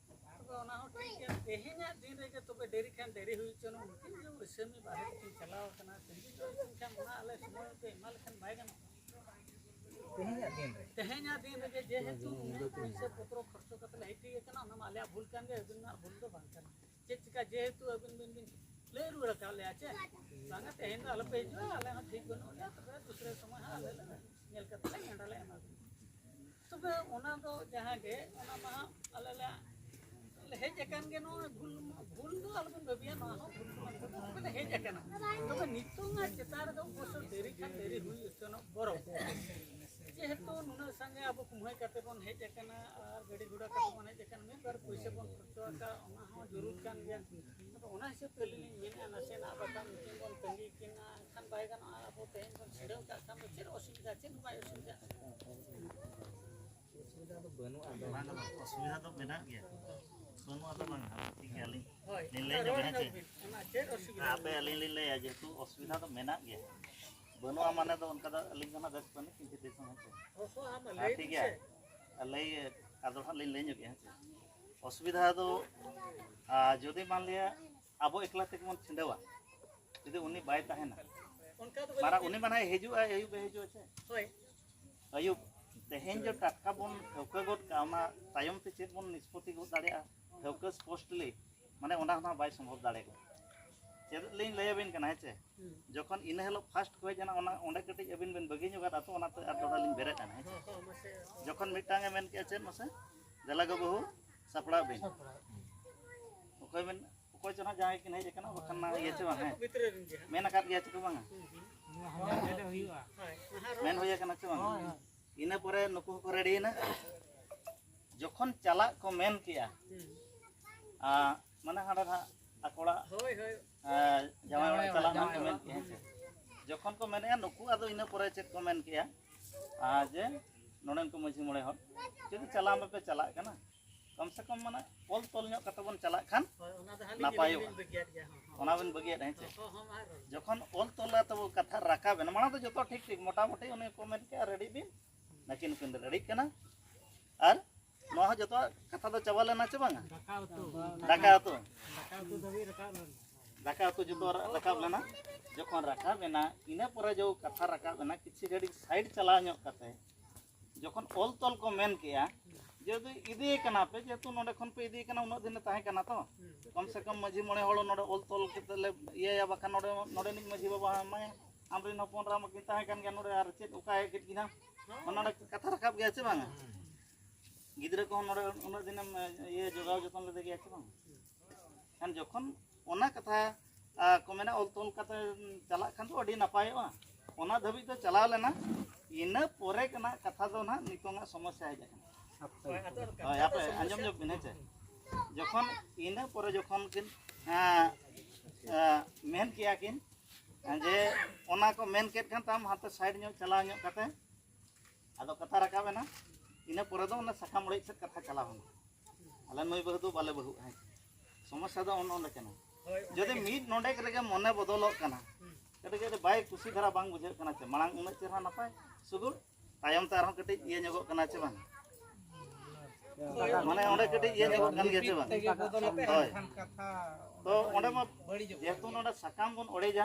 ᱛᱚᱵᱮ ᱚᱱᱟ ᱦᱚᱸ ᱴᱷᱤᱠ ᱜᱮᱭᱟ᱾ ᱛᱮᱦᱮᱧᱟᱜ ᱫᱤᱱ ᱨᱮᱜᱮ ᱛᱚᱵᱮ ᱰᱮᱨᱤ ᱠᱷᱟᱱ ᱰᱮᱨᱤ ᱦᱩᱭ ᱦᱚᱪᱚᱱ, ᱩᱱᱠᱤᱱ ᱜᱮ ᱟᱹᱥᱟᱹᱢᱤ ᱵᱟᱦᱨᱮ ᱛᱮᱠᱤᱱ ᱪᱟᱞᱟᱣ ᱟᱠᱟᱱᱟ, ᱛᱤᱸᱜᱩ ᱧᱚᱜ ᱟᱹᱠᱤᱱ ᱠᱷᱟᱱ ᱚᱱᱟ ᱟᱞᱮ ᱥᱚᱢᱚᱭ ᱯᱮ ᱮᱢᱟ ᱞᱮᱠᱷᱟᱱ ᱵᱟᱭ ᱜᱟᱱᱚᱜᱼᱟ? ᱛᱮᱦᱮᱧᱟᱜ ᱫᱤᱱ ᱨᱮ᱾ ᱛᱮᱦᱮᱧᱟᱜ ᱫᱤᱱ ᱨᱮᱜᱮ ᱡᱮᱦᱮᱛᱩ ᱩᱱᱟᱹᱜ ᱯᱚᱭᱥᱟ ᱯᱚᱛᱨᱚ ᱠᱷᱚᱨᱪᱚ ᱠᱟᱛᱮ ᱞᱮ ᱦᱮᱡ ᱴᱷᱤᱠ ᱟᱠᱟᱱᱟ, ᱚᱱᱟ ᱢᱟ ᱟᱞᱮᱭᱟᱜ ᱵᱷᱩᱞ ᱠᱟᱱ ᱜᱮ, ᱟᱹᱵᱤᱱᱟᱜ ᱵᱷᱩᱞ ᱫᱚ ᱵᱟᱝ ᱠᱟᱱᱟ᱾ ᱪᱮᱫ ᱪᱤᱠᱟ, ᱡᱮᱦᱮᱛᱩ ᱟᱹᱵᱤᱱ ᱵᱤᱱ, ᱵᱤᱱ ᱞᱟᱹᱭ ᱨᱩᱣᱟᱹᱲ ᱟᱠᱟᱫ ᱞᱮᱭᱟ ᱪᱮ, ᱵᱟᱝᱟ ᱛᱮᱦᱮᱧ ᱫᱚ ᱟᱞᱚᱯᱮ ᱦᱤᱡᱩᱜᱼᱟ, ᱟᱞᱮ ᱦᱚᱸ ᱴᱷᱤᱠ ᱵᱟᱹᱱᱩᱜ ᱞᱮᱭᱟ, ᱛᱚᱵᱮ ᱫᱩᱥᱨᱟᱹ ᱥᱚᱢᱚᱭ ᱦᱟᱸᱜ ᱟᱞᱮ ᱞᱮ ᱧᱮᱞ ᱠᱟᱛᱮ ᱞᱮ ᱱᱮᱰᱟ ᱞᱮ ᱮᱢᱟ ᱵᱤᱱᱟ᱾ ᱛᱚᱵᱮ ᱚᱱᱟ ᱫᱚ ᱡᱟᱦᱟᱸ ᱜᱮ, ᱚᱱᱟ ᱢᱟ ᱦᱟᱸᱜ ᱟᱞᱮ ᱞᱮ ᱦᱮᱡ ᱟᱠᱟᱱ ᱜᱮ, ᱱᱚᱣᱟ ᱵᱷᱩᱞ ᱢᱟ, ᱵᱷᱩᱞ ᱫᱚ ᱟᱞᱚᱵᱚᱱ ᱵᱷᱟᱹᱵᱤᱭᱟ, ᱱᱚᱣᱟ ᱦᱚᱸ ᱵᱷᱩᱞ ᱫᱚ ᱵᱟᱝ ᱠᱟᱱᱟ, ᱛᱚᱵᱮ ᱞᱮ ᱦᱮᱡ ᱟᱠᱟᱱᱟ᱾ ᱛᱚᱵᱮ ᱱᱤᱛᱚᱝ ᱟᱜ ᱪᱮᱛᱟᱱ ᱨᱮᱫᱚ ᱚᱵᱚᱥᱥᱚ ᱰᱮᱨᱤ ᱠᱷᱟᱱ ᱰᱮᱨᱤ ᱦᱩᱭ ᱦᱚᱪᱚᱱᱚᱜ ᱵᱚᱨᱚᱝ, ᱡᱮᱦᱮᱛᱩ ᱱᱩᱱᱟᱹᱜ ᱥᱟᱸᱜᱮ ᱟᱵᱚ ᱠᱩᱢᱦᱟᱹᱭ ᱠᱟᱛᱮ ᱵᱚᱱ ᱦᱮᱡ ᱟᱠᱟᱱᱟ ᱟᱨ ᱜᱟᱹᱰᱤ ᱜᱷᱚᱲᱟ ᱠᱟᱛᱮ ᱵᱚᱱ ᱦᱮᱡ ᱟᱠᱟᱱᱟ, ᱢᱤᱫ ᱵᱟᱨ ᱯᱩᱭᱥᱟᱹ ᱵᱚᱱ ᱠᱷᱚᱨᱪᱚ ᱟᱠᱟᱫ, ᱚᱱᱟ ᱦᱚᱸ ᱡᱚᱨᱩᱨ ᱠᱟᱱ ᱜᱮᱭᱟ᱾ ᱟᱫᱚ ᱚᱱᱟ ᱦᱤᱥᱟᱹᱵ ᱛᱮ ᱟᱹᱞᱤᱧ ᱞᱤᱧ ᱢᱮᱱᱮᱫᱼᱟ, ᱱᱟᱥᱮᱱᱟᱜ ᱵᱟᱠᱷᱟᱱ ᱩᱱᱠᱤᱱ ᱵᱚᱱ ᱛᱟᱺᱜᱤ ᱠᱤᱱᱟ, ᱮᱱᱠᱷᱟᱱ ᱵᱟᱭ ᱜᱟᱱᱚᱜᱼᱟ᱾ ᱟᱵᱚ ᱛᱮᱦᱮᱧ ᱵᱚᱱ ᱪᱷᱤᱰᱟᱹᱣ ᱠᱟᱜ ᱠᱷᱟᱱ ᱫᱚ ᱪᱮᱫ ᱚᱥᱩᱵᱤᱫᱷᱟ, ᱪᱮᱫ ᱦᱚᱸ ᱵᱟᱭ ᱚᱥᱩᱵᱤᱫᱷᱟᱜᱼᱟ᱾ ᱚᱥᱩᱵᱤᱫᱷᱟ ᱫᱚ ᱵᱟᱹᱱᱩᱜᱼᱟ, ᱟᱫᱚ ᱵᱟᱝ, ᱚᱥᱩᱵᱤᱫᱷᱟ ᱫᱚ ᱢᱮᱱᱟᱜ ᱜᱮᱭᱟ, ᱵᱟᱹᱱᱩᱜᱼᱟ ᱫᱚ ᱵᱟᱝ, ᱴᱷᱤᱠ ᱜᱮᱭᱟ᱾ ᱟᱹᱞᱤᱧ ᱦᱳᱭ, ᱞᱤᱧ ᱞᱟᱹᱭ ᱚᱱᱟ ᱧᱚᱜᱟ, ᱨᱚᱲ ᱦᱮᱸ ᱪᱮ? ᱧᱚᱜ ᱵᱤᱱ, ᱚᱱᱟ ᱪᱮᱫ ᱚᱥᱩᱵᱤᱫᱷᱟ ᱟᱯᱮ ᱢᱮᱱᱟᱜᱼᱟ? ᱟᱹᱞᱤᱧ ᱞᱤᱧ ᱞᱟᱹᱭᱟ, ᱡᱮᱦᱮᱛᱩ ᱚᱥᱩᱵᱤᱫᱷᱟ ᱫᱚ ᱢᱮᱱᱟᱜ ᱜᱮᱭᱟ, ᱵᱟᱹᱱᱩᱜᱼᱟ ᱢᱟᱱᱮ ᱫᱚ ᱚᱱᱠᱟ ᱫᱚ ᱟᱹᱞᱤᱧ ᱫᱚ ᱱᱟᱜ ᱵᱮᱥ ᱵᱟᱹᱱᱩᱜ ᱠᱤᱱᱛᱩ ᱫᱤᱥᱚᱢ, ᱦᱮᱸ ᱪᱮ? ᱦᱚᱸ, ᱦᱚᱸ, ᱟᱢ ᱦᱮᱸ, ᱞᱟᱹᱭ ᱴᱷᱤᱠ ᱵᱤᱱ ᱜᱮᱭᱟ᱾ ᱥᱮ᱾ ᱞᱟᱹᱭ, ᱟᱫᱚ ᱦᱟᱸᱜ ᱞᱤᱧ ᱞᱟᱹᱭ ᱧᱚᱜᱮᱜᱼᱟ, ᱦᱮᱸ ᱪᱮ? ᱚᱥᱩᱵᱤᱫᱷᱟ ᱫᱚ, ᱟᱨ ᱡᱩᱫᱤ ᱢᱟᱱ ᱞᱤᱭᱟ ᱟᱵᱚ ᱮᱠᱞᱟ ᱛᱮᱜᱮ ᱵᱚᱱ ᱪᱷᱤᱸᱰᱟᱹᱣᱟ, ᱡᱩᱫᱤ ᱩᱱᱤ ᱵᱟᱭ ᱛᱟᱦᱮᱱᱟ, ᱚᱱᱠᱟ ᱫᱚ ᱵᱟᱝ ᱢᱟᱨᱟ ᱦᱩᱭᱩᱜ ᱩᱱᱤ ᱢᱟᱱᱮ ᱦᱤᱡᱩᱜᱼᱟ, ᱟᱹᱭᱩᱵ ᱮ ᱦᱤᱡᱩᱜᱼᱟ ᱪᱮ? ᱦᱳᱭ᱾ ᱟᱹᱭᱩᱵ ᱛᱮᱦᱮᱧ ᱡᱮ ᱴᱟᱴᱠᱟ ᱵᱚᱱ ᱴᱷᱟᱹᱣᱠᱟᱹ ᱜᱚᱫ ᱠᱟᱜᱼᱟ, ᱚᱱᱟ ᱛᱟᱭᱚᱢ ᱛᱮ ᱪᱮᱫ ᱵᱚᱱ ᱱᱤᱥᱯᱚᱛᱤ ᱜᱚᱫ ᱫᱟᱲᱮᱭᱟᱜᱼᱟ, ᱴᱷᱟᱹᱣᱠᱟᱹ ᱥᱯᱚᱥᱴᱞᱤ, ᱢᱟᱱᱮ ᱚᱱᱟ ᱦᱚᱸ ᱵᱟᱭ ᱥᱚᱢᱵᱷᱚᱵ ᱫᱟᱲᱮ ᱠᱚᱜᱼᱟ᱾ ᱪᱮᱫ ᱞᱤᱧ ᱞᱟᱹᱭ ᱟᱵᱤᱱ ᱠᱟᱱᱟ, ᱦᱮᱸ ᱪᱮ? ᱦᱩᱸ᱾ ᱡᱚᱠᱷᱚᱱ ᱤᱱᱟᱹ ᱦᱤᱞᱳᱜ ᱯᱷᱟᱥᱴ ᱠᱚ ᱦᱮᱡ ᱮᱱᱟ, ᱚᱱᱟ ᱚᱸᱰᱮ ᱠᱟᱹᱴᱤᱡ ᱟᱹᱵᱤᱱ ᱵᱤᱱ ᱵᱟᱹᱜᱤ ᱧᱚᱜᱟ, ᱟᱫᱚ ᱚᱱᱟᱛᱮ ᱟᱨ ᱫᱚᱦᱲᱟ ᱞᱤᱧ ᱵᱮᱨᱮᱫ ᱮᱱᱟ, ᱦᱮᱸ ᱪᱮ? ᱦᱚᱸ, ᱦᱚᱸ, ᱢᱟᱥᱮ, ᱦᱚᱸ᱾ ᱡᱚᱠᱷᱚᱱ ᱢᱤᱫᱴᱟᱝ ᱮ ᱢᱮᱱ ᱠᱮᱜᱼᱟ, "ᱪᱮᱫ ᱢᱟᱥᱮ? ᱫᱮᱞᱟ ᱜᱚ ᱵᱟᱹᱦᱩ, ᱥᱟᱯᱲᱟᱣ ᱵᱤᱱ᱾" ᱥᱟᱯᱲᱟᱣ᱾ ᱚᱠᱚᱭ ᱵᱤᱱ, ᱚᱠᱚᱭ ᱪᱚ ᱱᱟᱦᱟᱜ ᱡᱟᱦᱟᱸᱭ ᱠᱤᱱ ᱦᱮᱡ ᱟᱠᱟᱱᱟ, ᱵᱟᱠᱷᱟᱱ ᱱᱟ ᱤᱭᱟᱹ ᱪᱮ ᱵᱟᱝ, ᱦᱮᱸ? ᱵᱷᱤᱛᱨᱤ ᱨᱮᱱ ᱜᱮ ᱦᱟᱸᱜ᱾ ᱢᱮᱱ ᱟᱠᱟᱫ ᱜᱮᱭᱟ ᱪᱮ ᱠᱚ ᱵᱟᱝᱟ? ᱦᱩᱸ, ᱦᱩᱸ᱾ ᱦᱳᱭ, ᱦᱳᱭ᱾ ᱢᱮᱱ ᱦᱩᱭ ᱟᱠᱟᱱᱟ ᱪᱮ ᱵᱟᱝᱟ? ᱦᱳᱭ, ᱦᱳᱭ᱾ ᱤᱱᱟᱹ ᱯᱚᱨᱮ ᱱᱩᱠᱩ ᱦᱚᱸᱠᱚ ᱨᱮᱰᱤᱭᱮᱱᱟ᱾ ᱡᱚᱠᱷᱚᱱ ᱪᱟᱞᱟᱜ ᱠᱚ ᱢᱮᱱ ᱠᱮᱜᱼᱟ, ᱦᱩᱸ᱾ ᱟ, ᱢᱟᱱᱮ ᱦᱟᱸᱰᱮ ᱱᱟᱦᱟᱜ ᱟᱠᱚ ᱚᱲᱟᱜ, ᱦᱳᱭ, ᱦᱳᱭ᱾ ᱟ, ᱡᱟᱶᱟᱭ ᱚᱲᱟᱜ ᱡᱟᱶᱟᱭ ᱪᱟᱞᱟᱜ ᱚᱲᱟᱜ, ᱱᱟᱦᱟᱜ ᱠᱚ ᱡᱟᱶᱟᱭ ᱢᱮᱱ ᱚᱲᱟᱜ᱾ ᱠᱮᱜᱼᱟ, ᱦᱮᱸ ᱥᱮ? ᱡᱚᱠᱷᱚᱱ ᱠᱚ ᱢᱮᱱᱮᱜᱼᱟ ᱱᱩᱠᱩ, ᱟᱫᱚ ᱤᱱᱟᱹ ᱯᱚᱨᱮ ᱪᱮᱫ ᱠᱚ ᱢᱮᱱ ᱠᱮᱜᱼᱟ? ᱟ, ᱡᱮ ᱱᱚᱰᱮᱱ ᱠᱚ ᱢᱟᱹᱡᱷᱤ ᱢᱚᱬᱮ ᱦᱚᱲ ᱡᱩᱫᱤ ᱪᱟᱞᱟᱣ ᱢᱟᱯᱮ ᱪᱟᱞᱟᱜ ᱠᱟᱱᱟ, ᱠᱚᱢ ᱥᱮ ᱠᱚᱢ ᱢᱟᱱᱮ ᱚᱞ ᱛᱚᱞ ᱧᱚᱜ ᱠᱟᱛᱮ ᱵᱚᱱ ᱪᱟᱞᱟᱜ ᱠᱷᱟᱱ ᱦᱳᱭ, ᱚᱱᱟ ᱫᱚ ᱦᱟᱸᱜ ᱞᱤᱧ ᱱᱟᱯᱟᱭᱚᱜᱼᱟ᱾ ᱞᱤᱧ ᱵᱟᱹᱜᱤᱭᱟᱫ ᱜᱮᱭᱟ, ᱦᱚᱸ, ᱦᱚᱸ᱾ ᱚᱱᱟ ᱵᱤᱱ ᱵᱟᱹᱜᱤᱭᱟᱫ, ᱦᱮᱸ ᱪᱮ? ᱦᱚᱸ, ᱦᱚᱸ, ᱢᱟ ᱟᱨ ᱡᱚᱠᱷᱚᱱ ᱚᱞ ᱛᱚᱞ ᱠᱟᱛᱮ ᱵᱚ ᱠᱟᱛᱷᱟ ᱨᱟᱠᱟᱵ ᱮᱱᱟ, ᱢᱟᱲᱟᱝ ᱫᱚ ᱡᱚᱛᱚ ᱴᱷᱤᱠ ᱴᱷᱤᱠ, ᱢᱚᱴᱟᱢᱩᱴᱤ ᱩᱱᱤ ᱠᱚ ᱢᱮᱱ ᱠᱮᱜᱼᱟ, ᱨᱮᱰᱤ ᱵᱤᱱ, ᱱᱟᱹᱠᱤᱱ ᱦᱚᱸᱠᱤᱱ ᱨᱮᱰᱤᱜ ᱠᱟᱱᱟ᱾ ᱟᱨ ᱱᱚᱣᱟ ᱦᱚᱸ ᱡᱚᱛᱚᱣᱟᱜ ᱠᱟᱛᱷᱟ ᱫᱚ ᱪᱟᱵᱟ ᱞᱮᱱᱟ ᱪᱮ ᱵᱟᱝᱟ? ᱫᱟᱠᱟ ᱩᱛᱩ᱾ ᱫᱟᱠᱟ ᱩᱛᱩ᱾ ᱫᱟᱠᱟ ᱩᱛᱩ ᱫᱷᱟᱹᱵᱤᱡ ᱨᱟᱠᱟᱵ ᱞᱮᱱᱟ᱾ ᱫᱟᱠᱟ ᱩᱛᱩ ᱡᱚᱛᱚ ᱨᱟ-, ᱨᱟᱠᱟᱵ ᱞᱮᱱᱟ᱾ ᱡᱚᱠᱷᱚᱱ ᱨᱟᱠᱟᱵ ᱮᱱᱟ, ᱤᱱᱟᱹ ᱯᱚᱨᱮ ᱡᱚ ᱠᱟᱛᱷᱟ ᱨᱟᱠᱟᱵ ᱮᱱᱟ, ᱠᱤᱪᱷᱩ ᱜᱷᱟᱹᱲᱤᱡ ᱥᱟᱭᱤᱰ ᱪᱟᱞᱟᱣ ᱧᱚᱜ ᱠᱟᱛᱮ ᱡᱚᱠᱷᱚᱱ ᱚᱞ ᱛᱚᱞ ᱠᱚ ᱢᱮᱱ ᱠᱮᱜᱼᱟ, ᱡᱮ ᱤᱫᱤᱭᱮ ᱠᱟᱱᱟ ᱯᱮ, ᱡᱮᱦᱮᱛᱩ ᱱᱚᱰᱮ ᱠᱷᱚᱱ ᱯᱮ ᱤᱫᱤᱭᱮ ᱠᱟᱱᱟ, ᱩᱱᱟᱹᱜ ᱫᱤᱱᱮ ᱛᱟᱦᱮᱸ ᱠᱟᱱᱟ ᱛᱚ, ᱦᱩᱸ᱾ ᱠᱚᱢ ᱥᱮ ᱠᱚᱢ ᱢᱟᱹᱡᱷᱤ ᱢᱚᱬᱮ ᱦᱚᱲ ᱱᱚᱰᱮ ᱚᱞ ᱛᱚᱞ ᱠᱟᱛᱮ ᱞᱮ ᱤᱭᱟᱹᱭᱟ, ᱵᱟᱠᱷᱟᱱ ᱱᱚᱰᱮ, ᱱᱚᱰᱮᱱᱤᱡ ᱢᱟᱹᱡᱷᱤ ᱵᱟᱵᱟ ᱦᱚᱸ ᱮᱢᱟᱭᱟ, ᱟᱢᱨᱮᱱ ᱦᱚᱯᱚᱱ ᱮᱨᱟ ᱢᱟᱠᱤᱱ ᱛᱟᱦᱮᱸ ᱠᱟᱱ ᱜᱮᱭᱟ ᱱᱚᱰᱮ, ᱟᱨ ᱪᱮᱫ ᱚᱠᱟ ᱦᱮᱡ ᱠᱮᱫ ᱠᱤᱱᱟ? ᱦᱚᱸ᱾ ᱚᱱᱟ ᱱᱚᱰᱮ ᱠᱟᱛᱷᱟ ᱨᱟᱠᱟᱵ ᱜᱮᱭᱟ ᱥᱮ ᱵᱟᱝᱟ? ᱜᱤᱫᱽᱨᱟᱹ ᱠᱚᱦᱚᱸ ᱱᱚᱰᱮ ᱩᱱᱟᱹᱜ ᱫᱤᱱᱮᱢ, ᱤᱭᱟᱹ, ᱡᱚᱜᱟᱣ ᱡᱚᱛᱚᱱ ᱞᱮᱫᱮ ᱜᱮᱭᱟ ᱥᱮ ᱵᱟᱝ? ᱠᱷᱟᱱ ᱡᱚᱠᱷᱚᱱ ᱚᱱᱟ ᱠᱟᱛᱷᱟ, ᱟ, ᱠᱚ ᱢᱮᱱᱟ, ᱚᱞ ᱛᱚᱞ ᱠᱟᱛᱮ ᱪᱟᱞᱟᱜ ᱠᱷᱟᱱ ᱫᱚ ᱟᱹᱰᱤ ᱱᱟᱯᱟᱭᱚᱜᱼᱟ᱾ ᱚᱱᱟ ᱫᱷᱟᱹᱵᱤᱡ ᱫᱚ ᱪᱟᱞᱟᱣ ᱞᱮᱱᱟ, ᱤᱱᱟᱹ ᱯᱚᱨᱮ ᱨᱮᱱᱟᱜ ᱠᱟᱛᱷᱟ ᱫᱚ ᱱᱟᱦᱟᱜ ᱱᱤᱛᱚᱝᱟᱜ ᱥᱚᱢᱚᱥᱥᱟ ᱦᱮᱡ ᱟᱠᱟᱱᱟ᱾ ᱦᱳᱭ, ᱟᱫᱚ ᱦᱳᱭ, ᱟᱯᱮ ᱟᱸᱡᱚᱢ ᱧᱚᱜ ᱵᱤᱱ, ᱦᱮᱸ ᱪᱮ? ᱡᱚᱠᱷᱚᱱ ᱤᱱᱟᱹ ᱯᱚᱨᱮ ᱡᱚᱠᱷᱚᱱ ᱠᱤᱱ, ᱮᱸ, ᱮᱸ, ᱢᱮᱱ ᱠᱮᱜᱼᱟ ᱠᱤᱱ, ᱡᱮ ᱚᱱᱟ ᱠᱚ ᱢᱮᱱ ᱠᱮᱫ ᱠᱷᱟᱱ ᱛᱟᱢ ᱦᱟᱱᱛᱮ ᱥᱟᱭᱤᱰ ᱧᱚᱜ ᱪᱟᱞᱟᱣ ᱧᱚᱜ ᱠᱟᱛᱮ ᱟᱫᱚ ᱠᱟᱛᱷᱟ ᱨᱟᱠᱟᱵ ᱮᱱᱟ, ᱤᱱᱟᱹ ᱯᱚᱨᱮ ᱫᱚ ᱚᱱᱟ ᱥᱟᱠᱟᱢ ᱚᱲᱮᱡ ᱥᱮᱫ ᱠᱟᱛᱷᱟ ᱪᱟᱞᱟᱣ ᱮᱱᱟ᱾ ᱟᱞᱮ ᱱᱩᱭ ᱵᱟᱹᱦᱩ ᱫᱚ ᱵᱟᱞᱮ ᱵᱟᱹᱦᱩᱜᱼᱟ, ᱦᱮᱸ᱾ ᱥᱚᱢᱚᱥᱥᱟ ᱫᱚ ᱚᱱ-, ᱚᱸᱰᱮ ᱠᱟᱱᱟ᱾ ᱦᱳᱭ, ᱚᱸᱰᱮ ᱡᱩᱫᱤ ᱜᱮ᱾ ᱢᱤᱫ ᱱᱚᱰᱮᱠ ᱨᱮᱜᱮ ᱢᱚᱱᱮ ᱵᱚᱫᱚᱞᱚᱜ ᱠᱟᱱᱟ, ᱦᱩᱸ᱾ ᱠᱟᱹᱴᱤᱡ ᱠᱟᱹᱴᱤᱡ ᱵᱟᱭ ᱠᱩᱥᱤ ᱫᱷᱟᱨᱟ ᱵᱟᱝ ᱵᱩᱡᱷᱟᱹᱜ ᱠᱟᱱᱟ ᱪᱮ, ᱢᱟᱲᱟᱝ ᱩᱱᱟᱹᱜ ᱪᱮᱦᱨᱟ ᱱᱟᱯᱟᱭ ᱥᱩᱜᱩᱲ, ᱛᱟᱭᱚᱢ ᱛᱮ ᱟᱨᱦᱚᱸ ᱠᱟᱹᱴᱤᱡ ᱤᱭᱟᱹ ᱧᱚᱜᱚᱜ ᱠᱟᱱᱟ ᱪᱮ ᱵᱟᱝ? ᱦᱳᱭ, ᱢᱟᱱᱮ ᱚᱸᱰᱮ ᱠᱟᱹᱴᱤᱡ ᱤᱭᱟᱹ ᱧᱚᱜᱚᱜ ᱠᱟᱱ ᱜᱮᱭᱟ ᱪᱮ ᱵᱟᱝ? ᱛᱮᱜᱮ ᱵᱚᱫᱚᱞᱚᱜ ᱦᱳᱭ᱾ ᱠᱟᱱ ᱠᱷᱟᱱ ᱠᱟᱛᱷᱟ ᱛᱚ ᱚᱸᱰᱮ ᱢᱟ ᱵᱟᱹᱲᱤᱡᱚᱜ ᱠᱟᱱ ᱡᱮᱦᱮᱛᱩ ᱜᱮᱭᱟ᱾ ᱱᱚᱰᱮ ᱥᱟᱠᱟᱢ ᱵᱚᱱ ᱚᱲᱮᱡᱟ,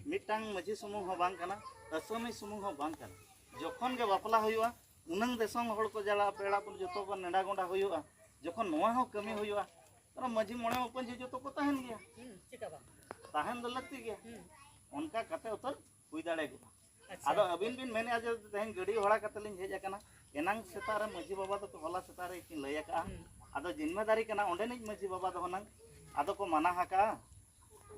ᱢᱤᱫᱴᱟᱝ ᱢᱟᱹᱡᱷᱤ ᱥᱩᱢᱩᱝ ᱦᱚᱸ ᱵᱟᱝ ᱠᱟᱱᱟ, ᱟᱹᱥᱟᱹᱢᱤ ᱥᱩᱢᱩᱝ ᱦᱚᱸ ᱵᱟᱝ ᱠᱟᱱᱟ᱾ ᱡᱚᱠᱷᱚᱱ ᱜᱮ ᱵᱟᱯᱞᱟ ᱦᱩᱭᱩᱜᱼᱟ, ᱩᱱᱟᱹᱝ ᱫᱤᱥᱚᱢ ᱦᱚᱲ ᱠᱚ ᱡᱟᱞᱟ, ᱯᱮᱲᱟ ᱯᱩᱨ ᱡᱚᱛᱚ ᱠᱚ ᱱᱮᱰᱟ ᱜᱚᱸᱰᱟ ᱦᱩᱭᱩᱜᱼᱟ, ᱡᱚᱠᱷᱚᱱ ᱱᱚᱣᱟ ᱦᱚᱸ ᱠᱟᱹᱢᱤ ᱦᱩᱭᱩᱜᱼᱟ, ᱛᱟᱦᱞᱮ ᱢᱟᱹᱡᱷᱤ ᱢᱚᱬᱮ ᱢᱟᱹᱯᱟᱹᱧ ᱡᱚᱛᱚ ᱠᱚ ᱛᱟᱦᱮᱱ ᱜᱮᱭᱟ᱾ ᱦᱩᱸ, ᱪᱮᱫᱟᱜ ᱵᱟᱝ? ᱛᱟᱦᱮᱱ ᱫᱚ ᱞᱟᱹᱠᱛᱤ ᱜᱮᱭᱟ᱾ ᱦᱩᱸ᱾ ᱚᱱᱠᱟ ᱠᱟᱛᱮ ᱩᱛᱟᱹᱨ ᱦᱩᱭ ᱫᱟᱲᱮ ᱠᱚᱜᱼᱟ᱾ ᱟᱪᱪᱷᱟ᱾ ᱟᱫᱚ ᱟᱹᱵᱤᱱ ᱵᱤᱱ ᱢᱮᱱᱮᱫᱼᱟ ᱡᱮ ᱛᱮᱦᱮᱧ ᱜᱟᱹᱰᱤ ᱵᱷᱟᱲᱟ ᱠᱟᱛᱮ ᱞᱤᱧ ᱦᱮᱡ ᱟᱠᱟᱱᱟ, ᱮᱱᱟᱝ ᱥᱮᱛᱟᱜ ᱨᱮ ᱢᱟᱹᱡᱷᱤ ᱵᱟᱵᱟ ᱫᱚᱠᱚ ᱦᱚᱞᱟ ᱥᱮᱛᱟᱜ ᱨᱮ ᱠᱤᱱ ᱞᱟᱹᱭ ᱟᱠᱟᱫᱼᱟ᱾ ᱦᱩᱸ᱾ ᱟᱫᱚ ᱡᱤᱢᱢᱮᱫᱟᱨᱤ ᱠᱟᱱᱟ ᱚᱸᱰᱮᱱᱤᱡ ᱢᱟᱹᱡᱷᱤ ᱵᱟᱵᱟ ᱫᱚ ᱦᱩᱱᱟᱹᱝ ᱟᱫᱚ ᱠᱚ ᱢᱟᱱᱟ ᱟᱠᱟᱜᱼᱟ᱾